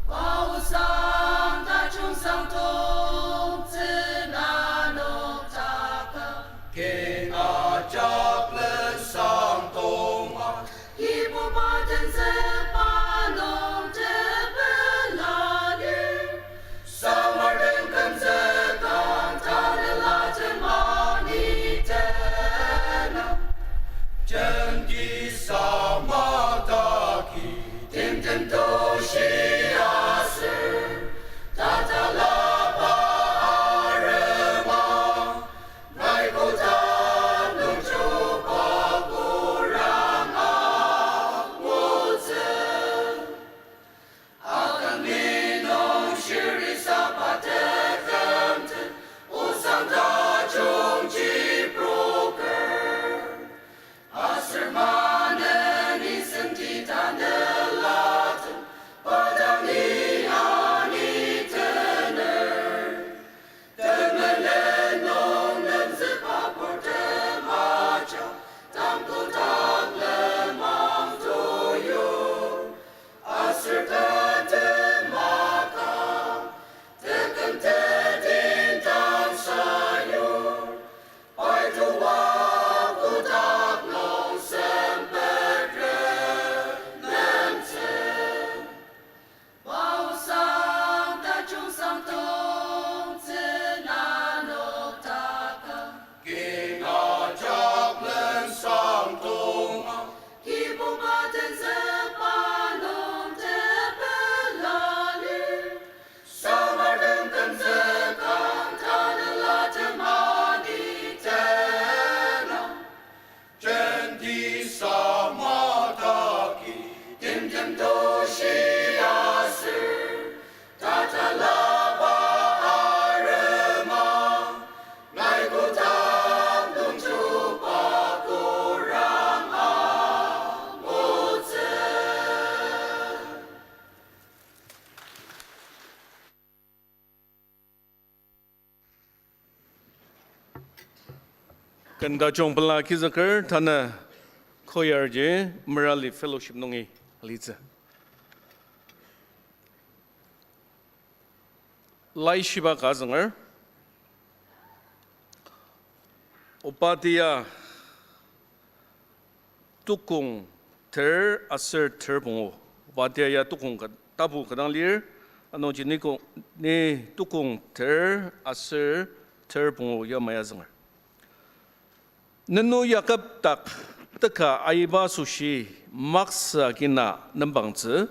Pausang tajung sangdong tsüna noktakang. Kin ajak len sangdonga. Kibuba tenzükba nung tepela lir. Samar den kümzükang tanela temani tena. Jenti sama taki, timtem toshi aser, tatalaba arema, nai kotak nung chuba kurang angutsü. Akangni nung shiri saba tekümtet, osang tajungji broker. Aser maneni senti tanelatem, pa dangi anitener. Temelen nung lemzükba purtem ajak, tang kotak lenmang toyur. Aser tatem maka, tekümtet indang sayur. Pai toa kotak nung sempet renemtsü. Pausang tajung sangdong tsüna noktakang. Kin ajak len sangdonga. Kibuba tenzükba nung tepela lir. Samar den kümzükang tanela temani tena. Jenti sama taki, timtem toshi aser, tatalaba arema, nai kotak nung chuba kurang angutsü. Ken tajung pela kizüker tanü choir ji Merali Fellowship nungi alitsü. Laishiba ka zünger. Obadia tukong ter aser ter pungu. Obadia ya tukong ka-, tapu kadang lir, anungji ni ko-, ni tukong ter aser ter pungu yamai azünger. Nenü Yakob dak teka aiba asoshi maksa kina nembangtsü,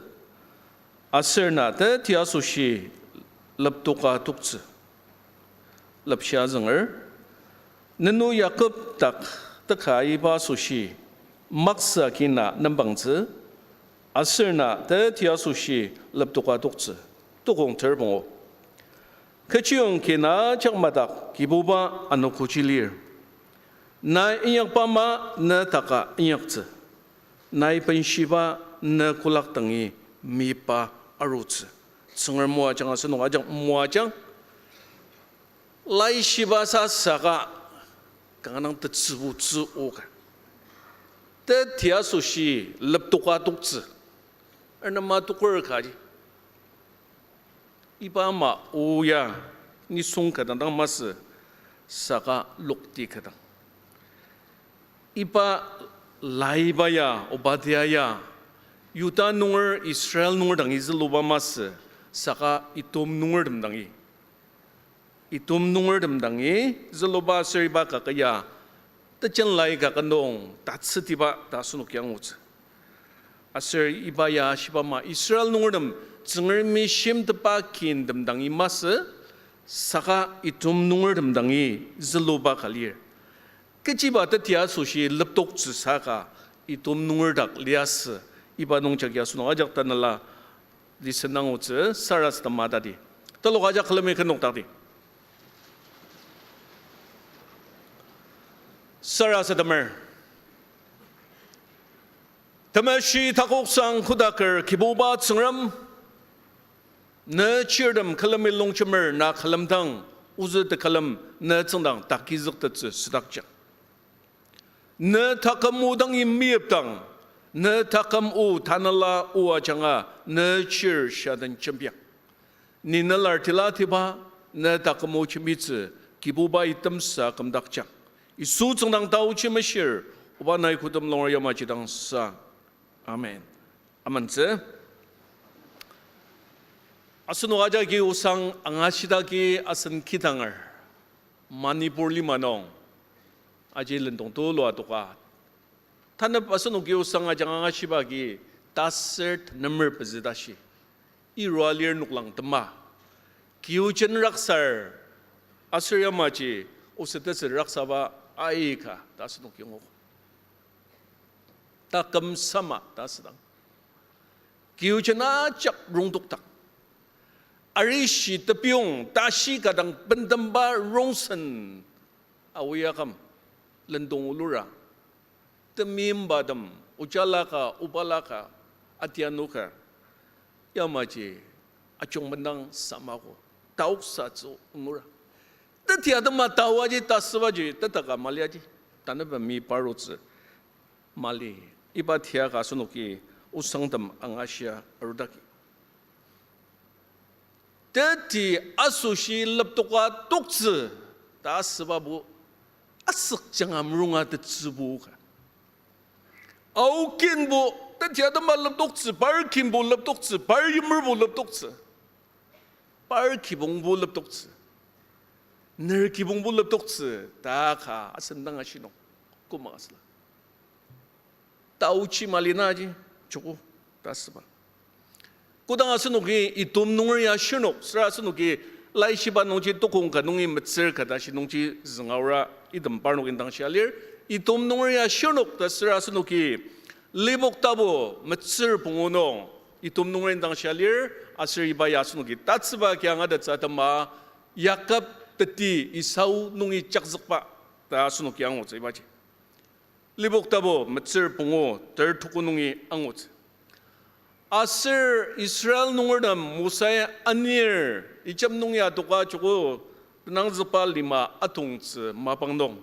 aser na teti asoshi leptoka toktsü. Lepshia zünger, nenü Yakob dak teka aiba asoshi maksa kina nembangtsü, aser na teti asoshi leptoka toktsü. Tukong ter pungu. Kechiyong kina jakmadak Kibuba anogoji lir. Na inyakba ama ne taka inyaktsü. Nai benshiba ne kolak dangi meyipa arutsü. Tsünger moajang asenok ajak moajang. Laishiba sa saka kanga dang tetsübutsü oka. Teti asoshi leptoka toktsü. Arnama toker kaji. Iba ama oya nisung ka dang dang masü saka lokti ka dang. Iba laiba ya, Obadia ya, Yuda nunger, Israel nunger dangi züluba masü saka Edom nungertem dangi. Edom nungertem dangi züluba aser iba kaka ya tejen lai kaka nung tatsütiba ta asenok ya angutsü. Aser iba ya shiba ama Israel nungertem Tsüngremi shimtetba kintem dangi masü saka Edom nungertem dangi züluba ka lir. Kechiba teti asoshi leptoktsü saka Edom nunger dak liasü iba nungjagi asenok ajak tanela listen angutsü sarasadema tadi. Telok ajak külemi kü nokdakdi. Sarasademer. Temeshi takoksang kodaker Kibuba Tsüngrem, ne chirtem külemi longjemer na külemdang, ozü tekülem ne tsüngdang takizüktettsü südakjang. Ne taküm o dangi meyipdang, ne taküm o tanela o ajanga ne chir shaden jembiang. Ni nelar tilateba, ne taküm o jembitsü, Kibuba itemsa kümdakjang. Yisu tsüngdang taochi meshir, oba nai kotem longer yamaji dang sa. Amen. Amentsü. Asenok ajaki osang angashidaki asen kidanger. Manipur lima nung aji lendong tulua toka. Tanep asenoki osang ajanga angashiba agi taser tenemer pezü tashi. Irua lir noklang tema. Kiujen raksar aser yamaji osetesü raksaba aika ta asenoki angu. Taküm sama ta asüdang. Kiujen ajak rongtokdak. Arishi tepiong tashi kadang bentemba rongsen aoyaküm lendong olura. Temimbatem, ojalaka, obalaka, atianuka, yamaji ajungmendang samako, taoksatsü onura. Teti atema taoaji, tasübaji, tetaka maliaji, tanüba mi parutsü mali. Iba tiaka asenoki osangtem angashia arudaki. Teti asoshi leptoka toktsü ta asübabo asükjanga merunga tetsübo ka. Aokinbo teti atema leptoktsü, par kinbo leptoktsü, par yimerbo leptoktsü, par kibongbo leptoktsü, ner kibongbo leptoktsü ta ka asendang ashinung. Koma asüla. Taochi mali naji, joko, ta asüba. Kodang asenoki Edom nunger ya shirnok, süra asenoki Laishiba nungji tokong ka nungi metsür ka tashi nungji züngaura item parnok indang shia lir, Edom nunger ya shirnok ta süra asenoki Lipok tapu metsür pungu nung Edom nunger indang shia lir, aser iba ya asenoki tatsüba kia angatettsü atema Yakob teti Esau nungi jakzükba ta asenoki angutsü ibaji. Lipok tapu metsür pungu ter tuku nungi angutsü. Aser Israel nungertem Mosai anir Ijip nungi adoka joko tenangzükba lima atongtsü mapang nung,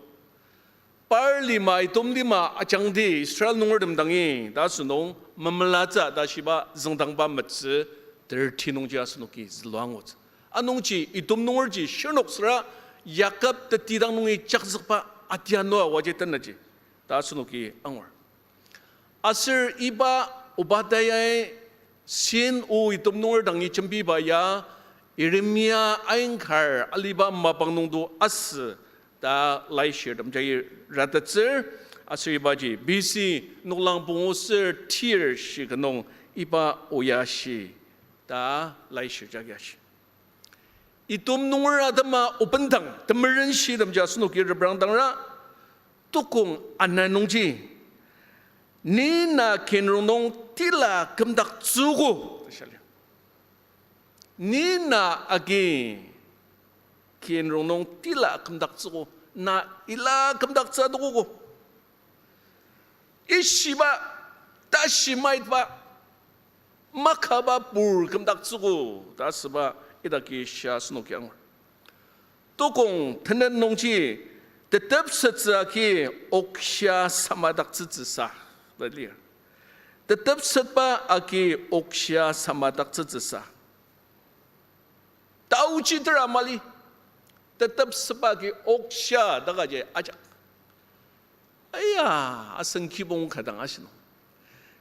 par lima, Edom lima ajangdi Israel nungertem dangi ta asünung memelatsü ta shiba züngdangba metsü thirty nungji asenoki zülua angutsü. Anungji Edom nungerji shirnok süra Yakob teti dang nungi jakzükba atianua waji tenaji ta asenoki angur. Aser iba Obadiai Sin o Edom nunger dangi jembiba ya Yeremia ainkar aliba mapang nungdo asü ta laishirtem jagi ratettsür, aser ibaji B C noklang pungu ser tir shi ka nung iba oya shi ta laishir jagi ashi. Edom nunger atema obendang temerenshitemji asenoki reprangdangra, tokong ana nungji, ni na kinrong nung tila kümdaktsüogo ta shia lir. Ni na agi kinrong nung tila kümdaktsüogo, na ila kümdaktsü adokogo. Ishiba, tashi maitba, makaba pur kümdaktsüogo ta asüba idaki shia asenoki angur. Tokong tenet nungji tetepsettsü agi okshia samadaktsütsüsa ta lir. Tetepsetba agi okshia samadaktsütsüsa. Taochi tera mali, tetepsetba agi okshia ta kaji ajak. Aya, asen kibong ka dang ashinung.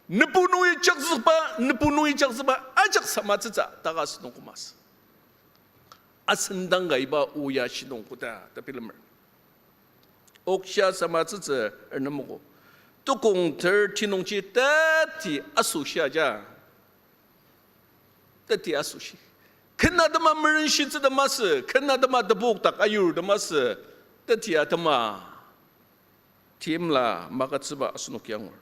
Nübu nungi jakzükba, nübu nungi jakzükba ajak samatsütsü ta ka asünung komas. Asen dang ka iba oya shinung koda ta bilemer. Okshia samatsütsü ernemogo. Tokong thirty nungji teti asoshi aja. Teti asoshi. Ken atema merenshitsütem asü, ken atema tebokdak ayurtem asü, teti atema timla magütsüba asenoki angur.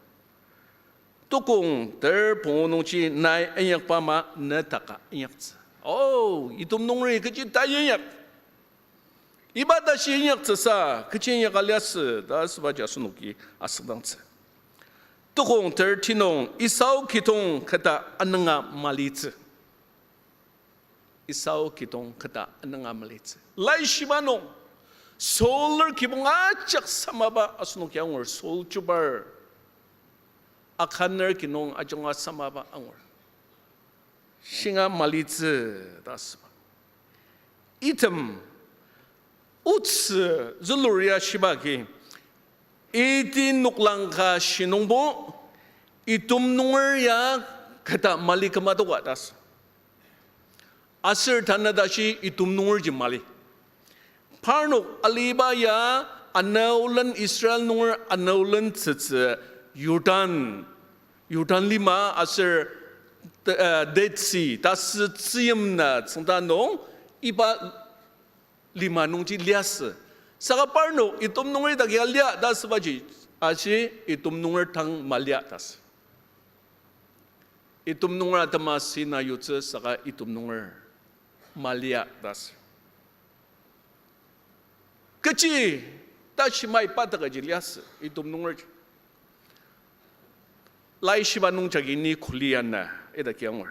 Tokong ter pungu nungji nai inyakba ama ne taka inyaktsü. Oh, Edom nungeri kechi ta inyak. Iba tashi inyaktsüsa, kechi inyaka liasü ta asübaji asenoki asüngdangtsü. Tukong thirteen nung Esau kidong keta anünga malitsü. Esau kidong keta anünga malitsü. Laishiba nung, Saul-er kibong ajak samaba asenoki angur, Saul chubar. Akhan-er kinung ajunga samaba angur. Shinga malitsü ta asüba. Item otsü zülur ya shiba agi, iti noklang ka shinungbo, Edom nunger ya keta mali küma toka ta asü. Aser tanü tashi Edom nungerji mali. Parnok aliba ya anaolen Israel nunger anaolen tsütsü Jordan, Jordan lima aser, eh, Dead Sea, tasü tzüyim na tsüngda nung iba lima nungji liasü. Saka parnok Edom nunger dak ya lia ta asübaji, ashi Edom nunger tang malia ta asü. Edom nunger atema sina yutsü saka Edom nunger malia ta asü. Kechi ta shimai pa takaji liasü Edom nungerji. Laishiba nungjagi ni kuli ana ita ki angur.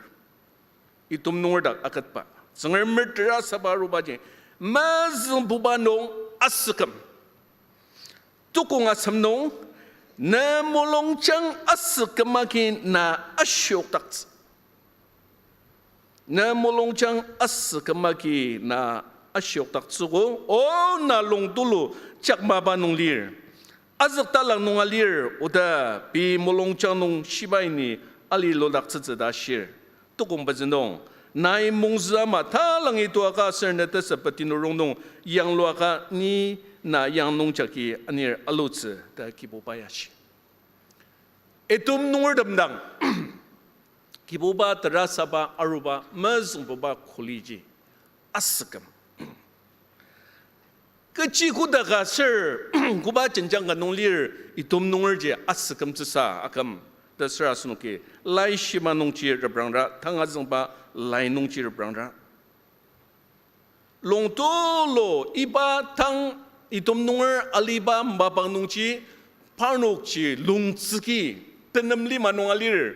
Edom nunger dak aketba. Tsüngremer terasaba arubaji mezüngbuba nung asüküm. Tukong asem nung, ne mulungjang asüküm agi na ashiokdaktsü. Ne mulungjang asüküm agi na ashiokdaktsüogo, o na lungtulu chakmaba nung lir. Azüktalang nunga lir, oda pei mulungjang nung shibai ni ali ludaktsütsü ta shir. Tukong pezü nung, nai mongzü ama talangi tuaka aser ne tesep peti nurung nung yangluaka ni na yang nungjagi anir alutsü ta Kibuba ya shi. Edom nungertem dang, Kibuba terasaba aruba mezüngbuba kuliji asüküm. Kechi kodaka aser koba jenjang ka nung lir Edom nungerji asükümtsüsa aküm ta süra asenoki Laishiba nungji reprangra, tang azüngba lai nungji reprangra. Lungtulu iba tang Edom nunger aliba mapang nungji parnokji lungtsüki tenem lima nung alir.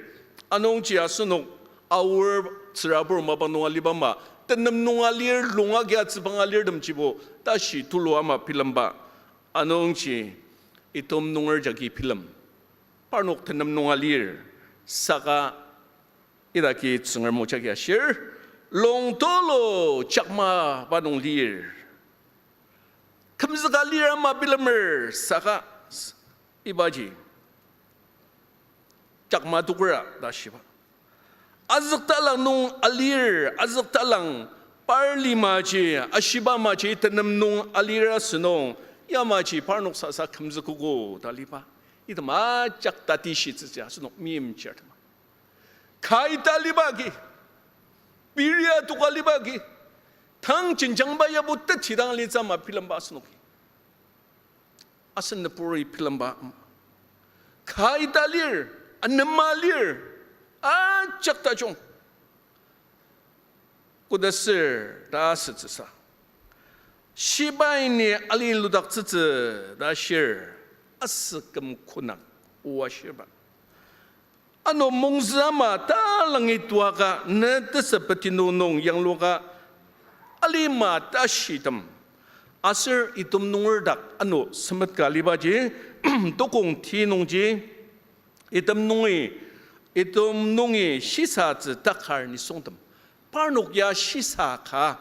Anungji asenok Aor tsürabur mapang nung aliba ama, tenem nung alir, lung agi atsübang alirtemjibo tashi tulu ama bilemba. Anungji Edom nunger jagi bilem. Parnok tenem nung alir, saka idaki Tsüngrem o jagi ashir, lungtulu chakmaba nung lir. Kümzüka lir ama bilemer saka s-, ibaji chakma tokra ta shiba. Azüktalang nung alir, azüktalang par limaji, ashiba maji tenem nung alir asünung, yamaji parnok sasa kümzükogo ta liba. Item ajak tatishitsütsü asünung meimchir tema. Ka ita liba agi, piria toka liba agi, tang jenjangba yabo tetidang litsü ama bilemba asünoki. Asen nüburi bilemba ama. Ka ita lir, anema lir, ajak tajung. Kodasür ta asütsüsa. Shibai ni ali ludaktsütsü ta shir, asüküm konak oa shiba. Ano mongzü ama talangi tuaka ne tesepeti nung yangluoka alima tashitem. Aser Edom nunger dak ano semetka alibaji, tokong ti nungji, Edom nungi, Edom nungi shisatsü takar nisungtem. Parnok ya shisa ka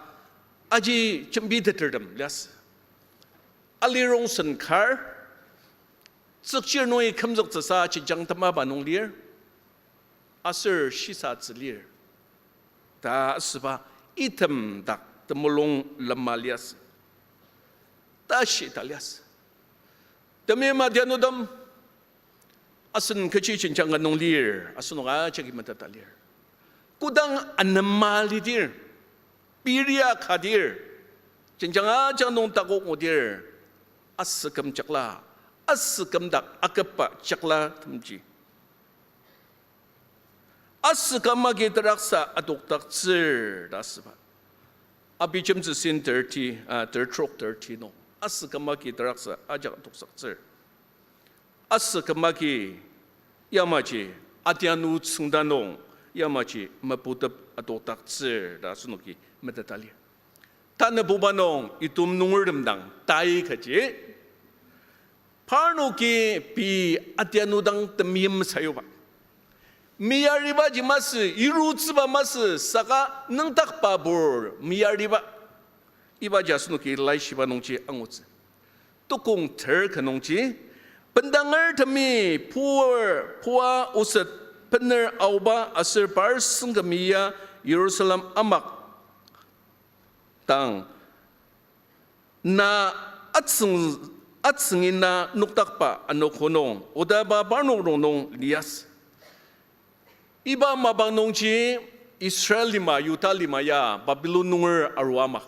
aji jembitetertem liasü. Alirongsen kar, tsükchir nungi kümzüktsüsa jenjang temaba nung lir, aser shisatsü lir ta asüba item dak temulung lema liasü. Tashi ta liasü. Temeim adianutem, asen kechi jenjang ka nung lir, asenok ajaki meteta lir. Kodang anema lidir, piria kadir, jenjang ajak nung takok ngudir, asüküm jakla, asüküm dak aküba jaklatemji asüküm agi teraksa adokdaktsür ta asüba. Abijemtsü sin thirty, ah, thirty-three thirty nung. Asü küma agi teraksa ajak toksaktsür. Asü küma agi yamaji adianu tsüngda nung yamaji meputep adokdaktsür ta asenoki meteta lir. Tanabuba nung itom nungertem dang tai kaji parnoki pei adianu dang temeim sayuba. Meyaribaji masü, irutsüba masü, saka nüngdakba pur meyariba. Ibaji asenoki laishiba nungji angutsü. Tukong ter ka nungji, bendangertemi puer, pua oset bener aoba aser par sengkemi ya Jerusalem amak dang na atsüng, atsüngi na nokdakba anogo nung, odaba parnok rongnung liasü. Iba mapang nungji Israel lima, Yuda lima ya Babilon nunger arua mak.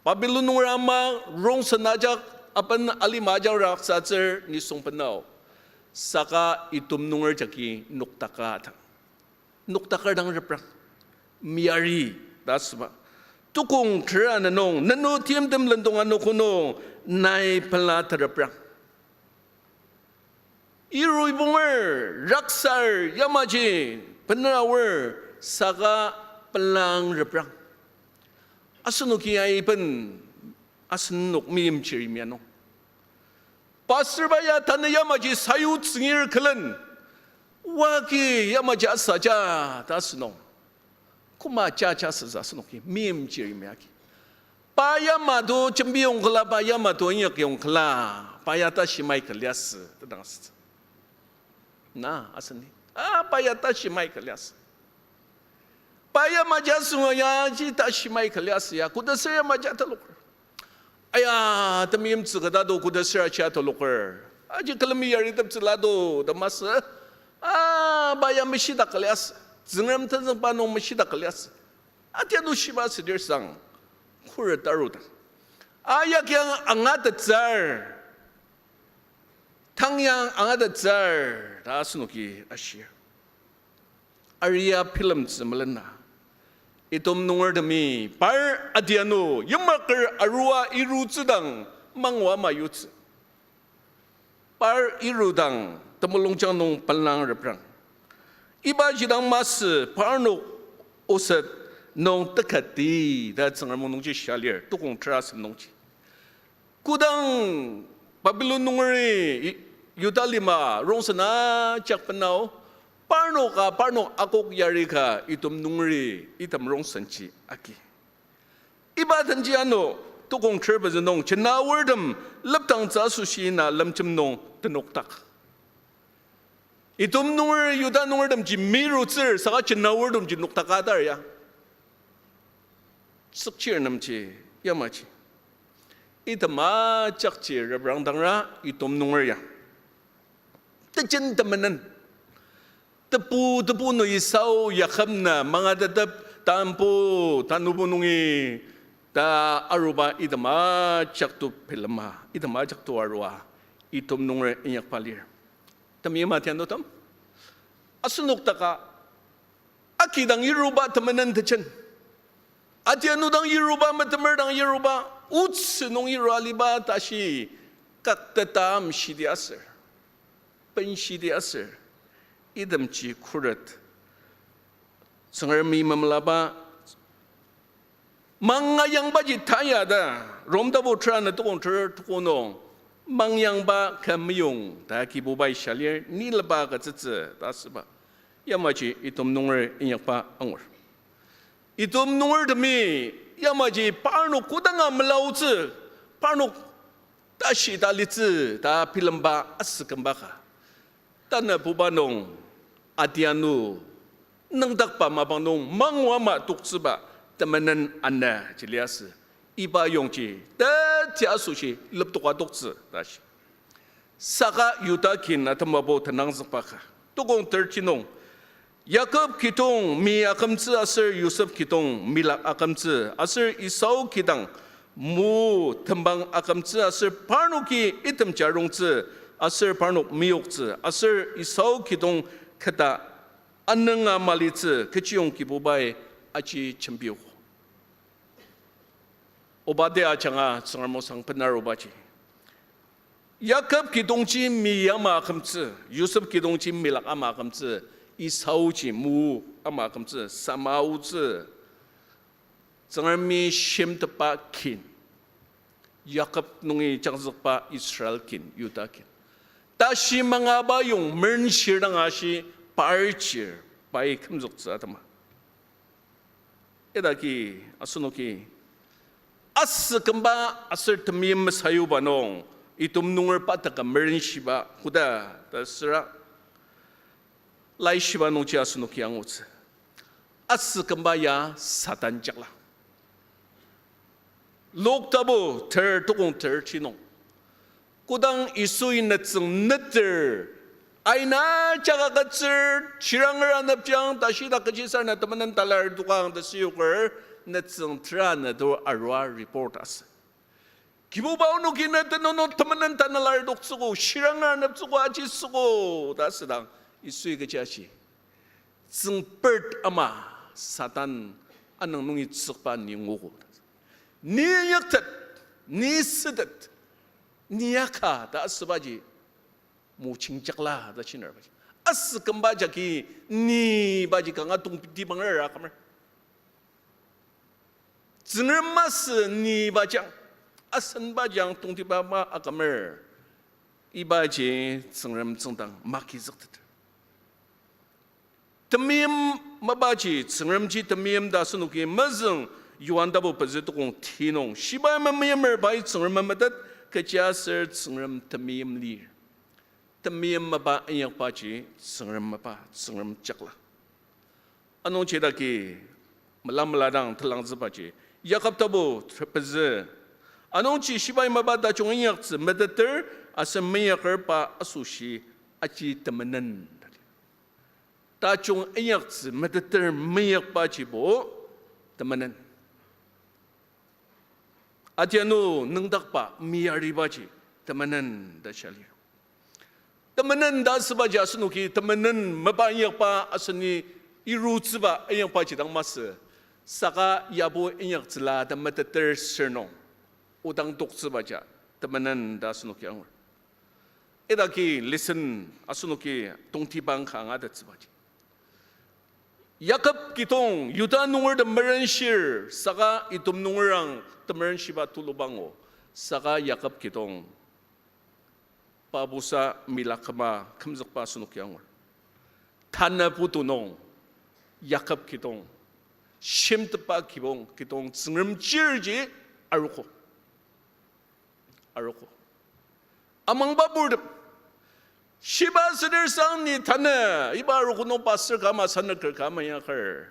Babilon nunger ama rongsen ajak aben alima ajak raksatsür nisung benao. Saka itom nunger jagi nokdaka dang. Nokdaker dang reprang. Meyari ta asüba. Tukong ter ana nung, nenok timtem lendong anogo nung, nai pela tereprang. Iru ibonger, raksar, yamaji, bener aor, saka pelang reprang. Asenoki aiben, asenok meimchir yimya nung. Pastor ba ya tanü yamaji sayu tsüngir külen. Wagi yamaji asaja ta asünung. Koma jaja süsa asenoki meimchir yimya agi. Pa yamato jembiyong küla, pa yamato inyakyong küla, pa ya tashi mai küliasü, tedang asütsü. Na, aseni. Ah, pa ya tashi mai küliasü. Pa yamaji asünga ya ji tashi mai küliasü ya, koda ser yamaji ataloker. Aya, temeimtsü kata do koda ser aji ataloker. Aji külemi yariteptsüla do, ta masü. Ah, pa ya meshidak küliasü. Tsüngrem tenzüngba nung meshidak küliasü. Atianu shiba südir sang. Khuret arudang. Aya kiang angatettsür. Tangyang angatettsür ta asenoki ashir. Aria bilemtsü melena. Edom nungertemi par adianu yimaker arua irutsüdang mangua ama yutsü. Par irudang temulungjang nung pelang reprang. Iba jidang masü parnok oset nung tekati ta Tsüngrem o nungji shia lir, tukong terasem nungji. Kodang Babilon nungeri I-, Yuda lima rongsen ajak benao, parnoka parnok akok yarika Edom nungeri item rongsenji agi. Iba denji ano, tukong ter pezü nung, jenawertem lepdangtsü asoshi na lemjem nung tenokdak. Edom nunger, Yuda nungertemji mirutsür, saka jenawertemji nokdaka atar ya. Sükchir nemji, yamaji. Item ajakji reprangdangra, Edom nunger ya. Tejen temenen. Tebu, tebu nung Esau Yakob na mangatetep tambu tanubu nungi ta aruba item ajak to bilema, item ajak to arua, Edom nunger inyakba lir. Temeim adianutem, asenok daka, akidang yiruba temenen tejen. Adianu dang yiruba, metemer dang yiruba, otsü nung yirua aliba tashi kakteta amshidi aser, benshidi aser, itemji khuret, Tsüngremi memelaba, mangayangbaji taya ta, Rom tapu tera ana tukong ter tuko nung, mangyangba kü meyong ta Kibubai shia lir, ni laba agütsütsü ta asüba. Yamaji Edom nunger inyakba angur. Edom nungertemi yamaji parnok kodanga melaotsü, parnok tashi ta litsü ta bilemba asükümba ka. Tanabuba nung adianu nüngdakba mapang nung mangua ama toktsüba temenen ana ji liasü. Iba yongji teti asoshi leptoka toktsü ta shi. Saka Yuda kin atemabo tenangzükba ka. Tukong thirty nung, Yakob kidong mi akümtsü aser Yosep kidong milak akümtsü aser Esau kidang mu tembang akümtsü aser parnoki itemji arungtsü aser parnok meyoktsü aser Esau kidong keta anünga malitsü kechiyong Kibubai aji jembiogo. Obadia ajanga Tsüngrem osang benarubaji, Yakob kidongji mi ama akümtsü, Yosep kidongji milak ama akümtsü, Esauji mu ama akümtsü, sama aotsü. Tsüngremi shimtetba kin, Yakob nungi jangzükba Israel kin, Yuda kin, tashi mangaba yong merenshir dang ashi par chir pai kümzüktsü atema. Idaki asenoki asükümba aser temeim mesayuba nung Edom nunger pa teka merenshiba koda ta süra, Laishiba nungji asenoki angutsü. Asükümba ya Satan jakla. Luk tabu ter tukong ter ti nung, kodang Yisui nütsüng neter, aina jaka agütsür, shiranger anepjang, tashi ta kechisarena temenen talar dokang ta süoker, nütsüng tera netur arua report asü. Kibuba, onoki ne tenüng nung temenen tanela ardoktsüogo, shiranger aneptsüogo, ajisüogo ta asüdang, Yisui kechi ashi, tsüngpert ama Satan anüng nungi tsükba ni nguogo. Ni inyaktet, ni sütet, ni aka ta asübaji mojing jakla ta shinerbaji, asükümba jagi ni baji kanga tongtibang rara akümer. Tsüngrem masü ni bajang, asen bajang tongtiba ma akümer. Ibaji Tsüngrem tsüngdang magizükteter. Temeim mapaji Tsüngremji temeim ta asenoki mezüng, Johan tapu pezü tukong ti nung, shibai memeimer pai Tsüngrem memetet, kechiaser Tsüngrem temeim lir. Temeim mapa inyakbaji Tsüngrem mapa, Tsüngrem jakla. Anungji idaki mela mela dang telangzübaji, Yakob tapu pezü. Anungji shibai mapa tajung inyaktsü meteter aser meinyaker pa asoshi aji temenen. Tajung inyaktsü meteter meinyakbajibo temenen. Adianu nüngdakba meyaribaji temenen ta shia lir. Temenen ta asübaji asenoki temenen mapa inyakba aseni irutsüba inyakbaji dang masü. Saka yabo inyaktsüla ta meteter sür nung odang toktsübaja temenen ta asenoki angur. Idaki lesson asenoki tongtibang ka angatettsübaji, Yakob kidong Yuda nungertem merenshir, saka Edom nungerang temeren shiba tuluba angu, saka Yakob kidong pabusa mila küma kümzükba asenoki angur. Tanü putu nung Yakob kidong, shimtetba kibong kidong Tsüngrem chirji arogo. Arogo. Amangba purtem, shiba südir sang ni tanü iba arogo nung pastor ka ama, sanaker ka ama inyaker,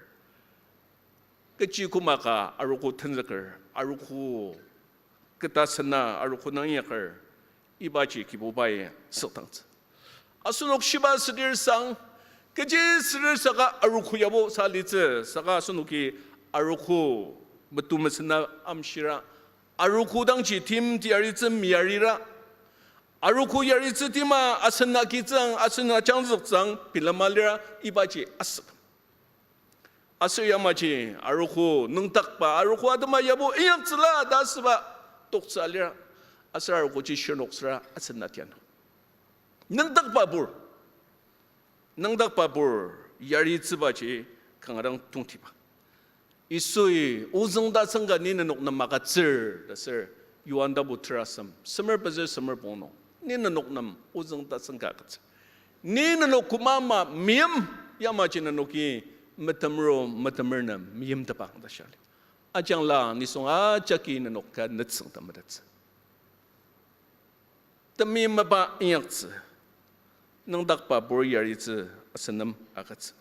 kechi koma ka arogo tenzüker, arogo keta sena arogo nung inyaker, ibaji Kibubai süktangtsü. Asenok shiba südir sang, kechi südir saka arogo yabo sa litsü, saka asenoki arogo metu mesena amshira, arogo dangji tim tiyaritsü meyarira, arogo yaritsü tima asen agitsüang, asen ajangzüktsüang bilema lira, ibaji asütem. Aser yamaji arogo nüngdakba, arogo atema yabo inyaktsüla ta asüba toktsü alira, aser arogoji shirnok süra asen atianu. Nüngdakba pur, nüngdakba pur yaritsübaji kanga dang tongtiba. Yisui ozüng tasen ka ni nenok nem agütsür ta asür, Johan tapu terasem semer pezü semer pong nung, ni nenok nem ozüng tasen ka agütsür. Ni nenok koma ama meim, yamaji nenoki metemro metemer nem meimtepang ta shia lir. Ajangla nisung ajaki nenok ka nütsüng ta metettsü. Temeim mapa inyaktsü, nüngdakba pur yaritsü asen nem agütsü.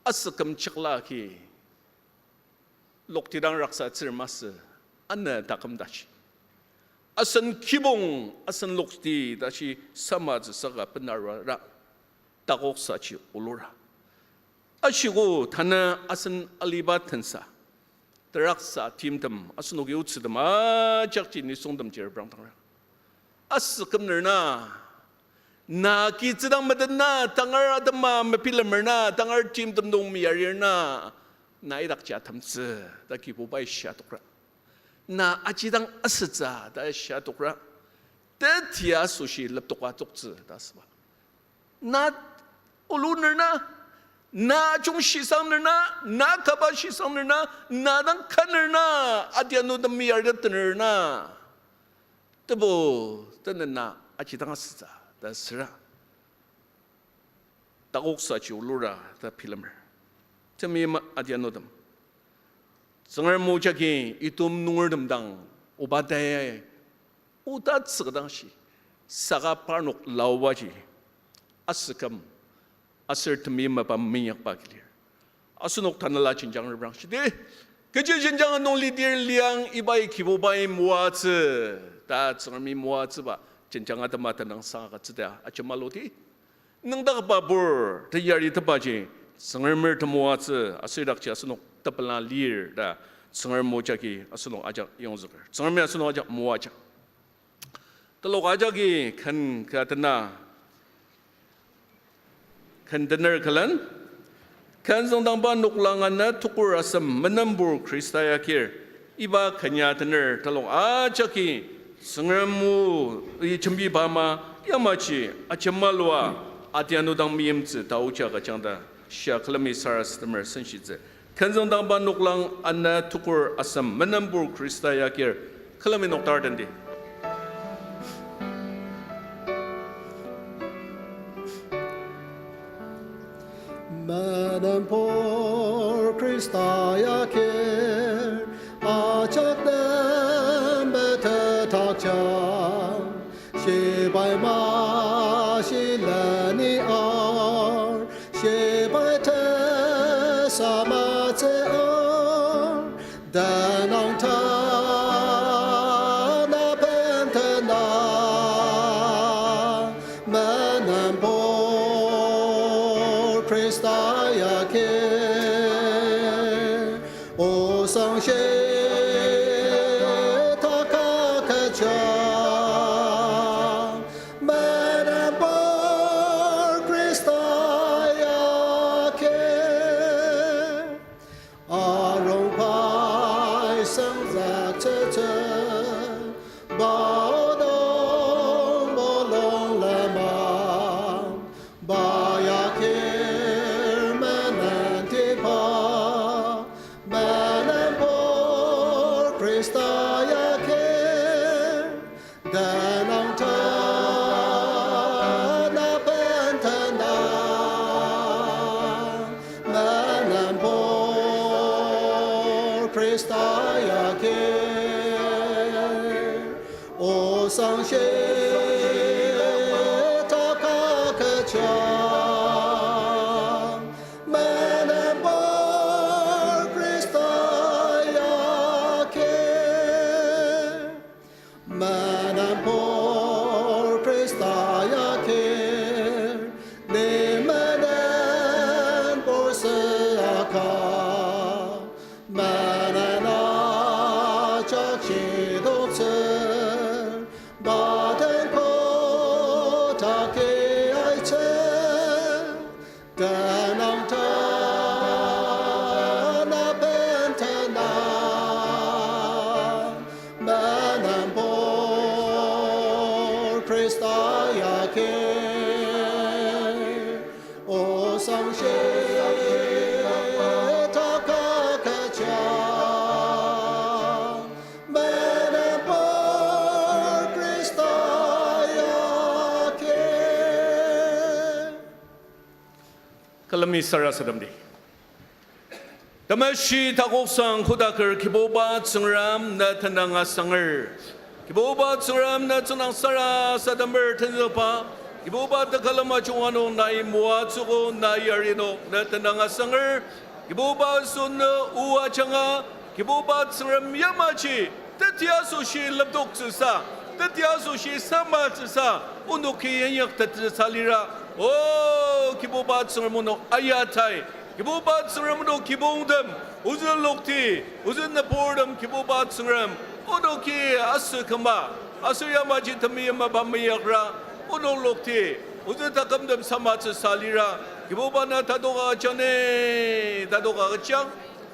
Asüküm chakla agi loktidang raksatsür masü, ana taküm tashi, asen kibong, asen lokti tashi samatsü saka benarara, takoksaji olura. Ashiko tanü asen aliba tensa, teraksa timtem, asenoki otsütem ajakji nisungtemji reprangdangra. Asüküm ner na, na kitsüdang meden na, tangar atema mebilemer na, tangar timtem nung meyarir na, na idakji atemtsü ta Kibubai shia tokra. Na ajidang asütsü ta shia tokra, teti asoshi leptoka toktsü ta asüba. Na olu ner na, na ajung shisang ner na, na kaba shisang ner na, na dang ka ner na, adianu temi artet tener na. Tebo, tenen na ajidang asütsü ta süra. Takoksaji olura ta bilemer. Temeim adianutem, Tsüngrem o jagi item nungertem dang Obadiai oda tsükdangshi, saka parnok laobaji asüküm aser temeim mapa meinyakba agi lir. Asenok tanela jenjang reprangshidi, kechi jenjang nung lidir liang ibai Kibubai moatsü ta Tsüngremi moatsüba jenjang atema tenüngsang agütsüta ajemaluti. Nüngdakba pur teyaritepbaji Tsüngremer temoatsü aser idakji asenok tepela lir ta Tsüngrem o jagi asenok ajak yongzüker. Tsüngremi asenok ajak moajang. Telok ajaki ken ka tena, ken tener külen, Ken züngdangba noklang ana tukur asem menenpur Khrista yakir, iba kenya tener telok ajaki Tsüngrem o jembiba ama yamaji ajemalua adianu dang meimtsü taoji agüjang ta shia külemi sarasademer senshitsü. Ken züngdangba noklang ana tukur asem menenpur Khrista yakir, külemi noktar tendi. Menenpur Khrista yakir, ajak den betetakjang, shibai mashilen ni ar, shibai tesamatsü ar, tenang tana bentena, menenpur Khrista yakir, osang shi taka kechang, menenpur Khrista yakir. Arung pai sengzak tsütsü, baodong bolong lemang, ba yakir menentiba, menenpur Khrista yakir, tenang tana bentena, menenpur Khrista yakir, osang shi taka kechang, menenpur Khrista yakir. Menenpur Khrista yakir, ni menenpur süaka, menen ajak shidoktsü, ba den kotaki aitsü, tenang tana bentena, menenpur Khrista yakir, osang shi taka kechang, menenpur Khrista yakir. Külemi sarasademdi. Temeshi takoksang kodaker Kibuba Tsüngrem, na tenüng asanger. Kibuba Tsüngrem, na tsünang sarasademer tenzükba. Kibuba, tekülem ajunga nung nai moatsüogo, na yari nung na tenüng asanger. Kibuba, asenok o ajanga, Kibuba Tsüngrem yamaji teti asoshi lepdoktsüsa, teti asoshi samatsüsa, onoki inyaktettsüsa lira. O Kibuba Tsüngrem, onok ayatai. Kibuba Tsüngrem, onok kibongtem, ozü lokti, ozü nüburtem, Kibuba Tsüngrem, onoki asü küma, aser yamaji temeim mapa meyakra, onok lokti, ozü takümtem samatsüsa lira. Kibuba, na tatok agüjang, tatok agüjang.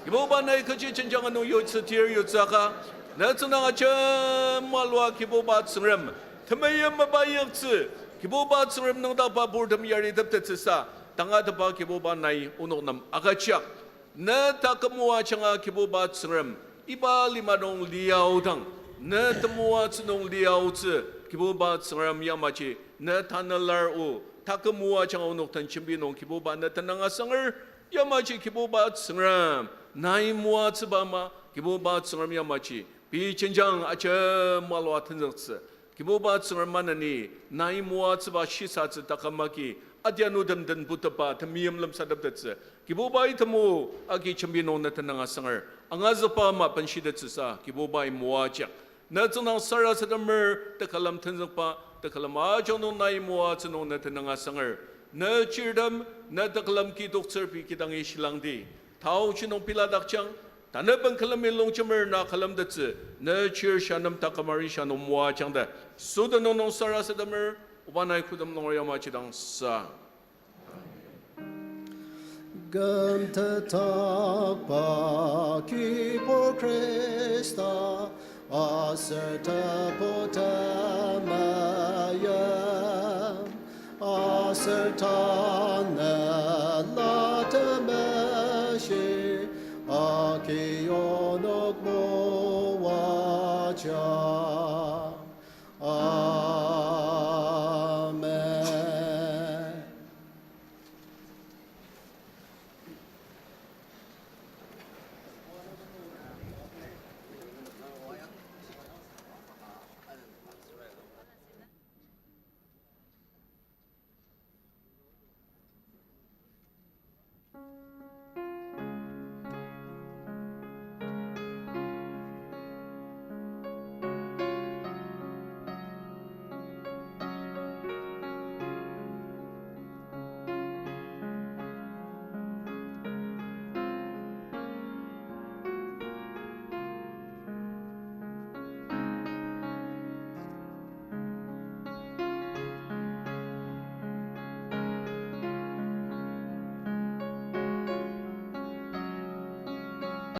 Kibuba, nai kechi jenjang nung yutsütir yutsüaka, Ne tsüngdang ajema lua Kibuba Tsüngrem, temeim mapa yoktsü, Kibuba Tsüngrem nüngdakba purtem yariteptettsüsa, tangatetba Kibuba nai onok nem agüjang. Ne taküm moajanga Kibuba Tsüngrem, iba lima nung liaodang, ne temoatsü nung liaotsü, Kibuba Tsüngrem yamaji, ne tanela o, taküm moajanga onok den jembi nung Kibuba ne tenüng asanger, yamaji Kibuba Tsüngrem, nai moatsüba ama, Kibuba Tsüngrem yamaji, pei jenjang ajema lua tenzüktsü. Kibuba Tsüngrem maneni, nai moatsüba shisatsü taküm agi, adianu tem den putepa, temeim lemsateptettsü. Kibubai temo, agi jembi nung ne tenüng asanger, angazükba ama benshitettsüsa, Kibubai moajang. Ne tsüngdang sarasademer, tekülem tenzükba, tekülem ajak nung nai moatsü nung ne tenüng asanger. Ne chirtem, ne tekülem kidoktsür pei kidangi shilangdi. Taochi nung piladakjang, tanü ben külemi longjemer na külemtettsü, ne chir sha nem taküm arishi nung moajang ta. Sütenüng nung sarasademer, oba nai kodem nunger yamaji dang sa. Küm tetakba Kibur Khrista, aser tebu temeim, aser tanela temeshi, agi onok moajang.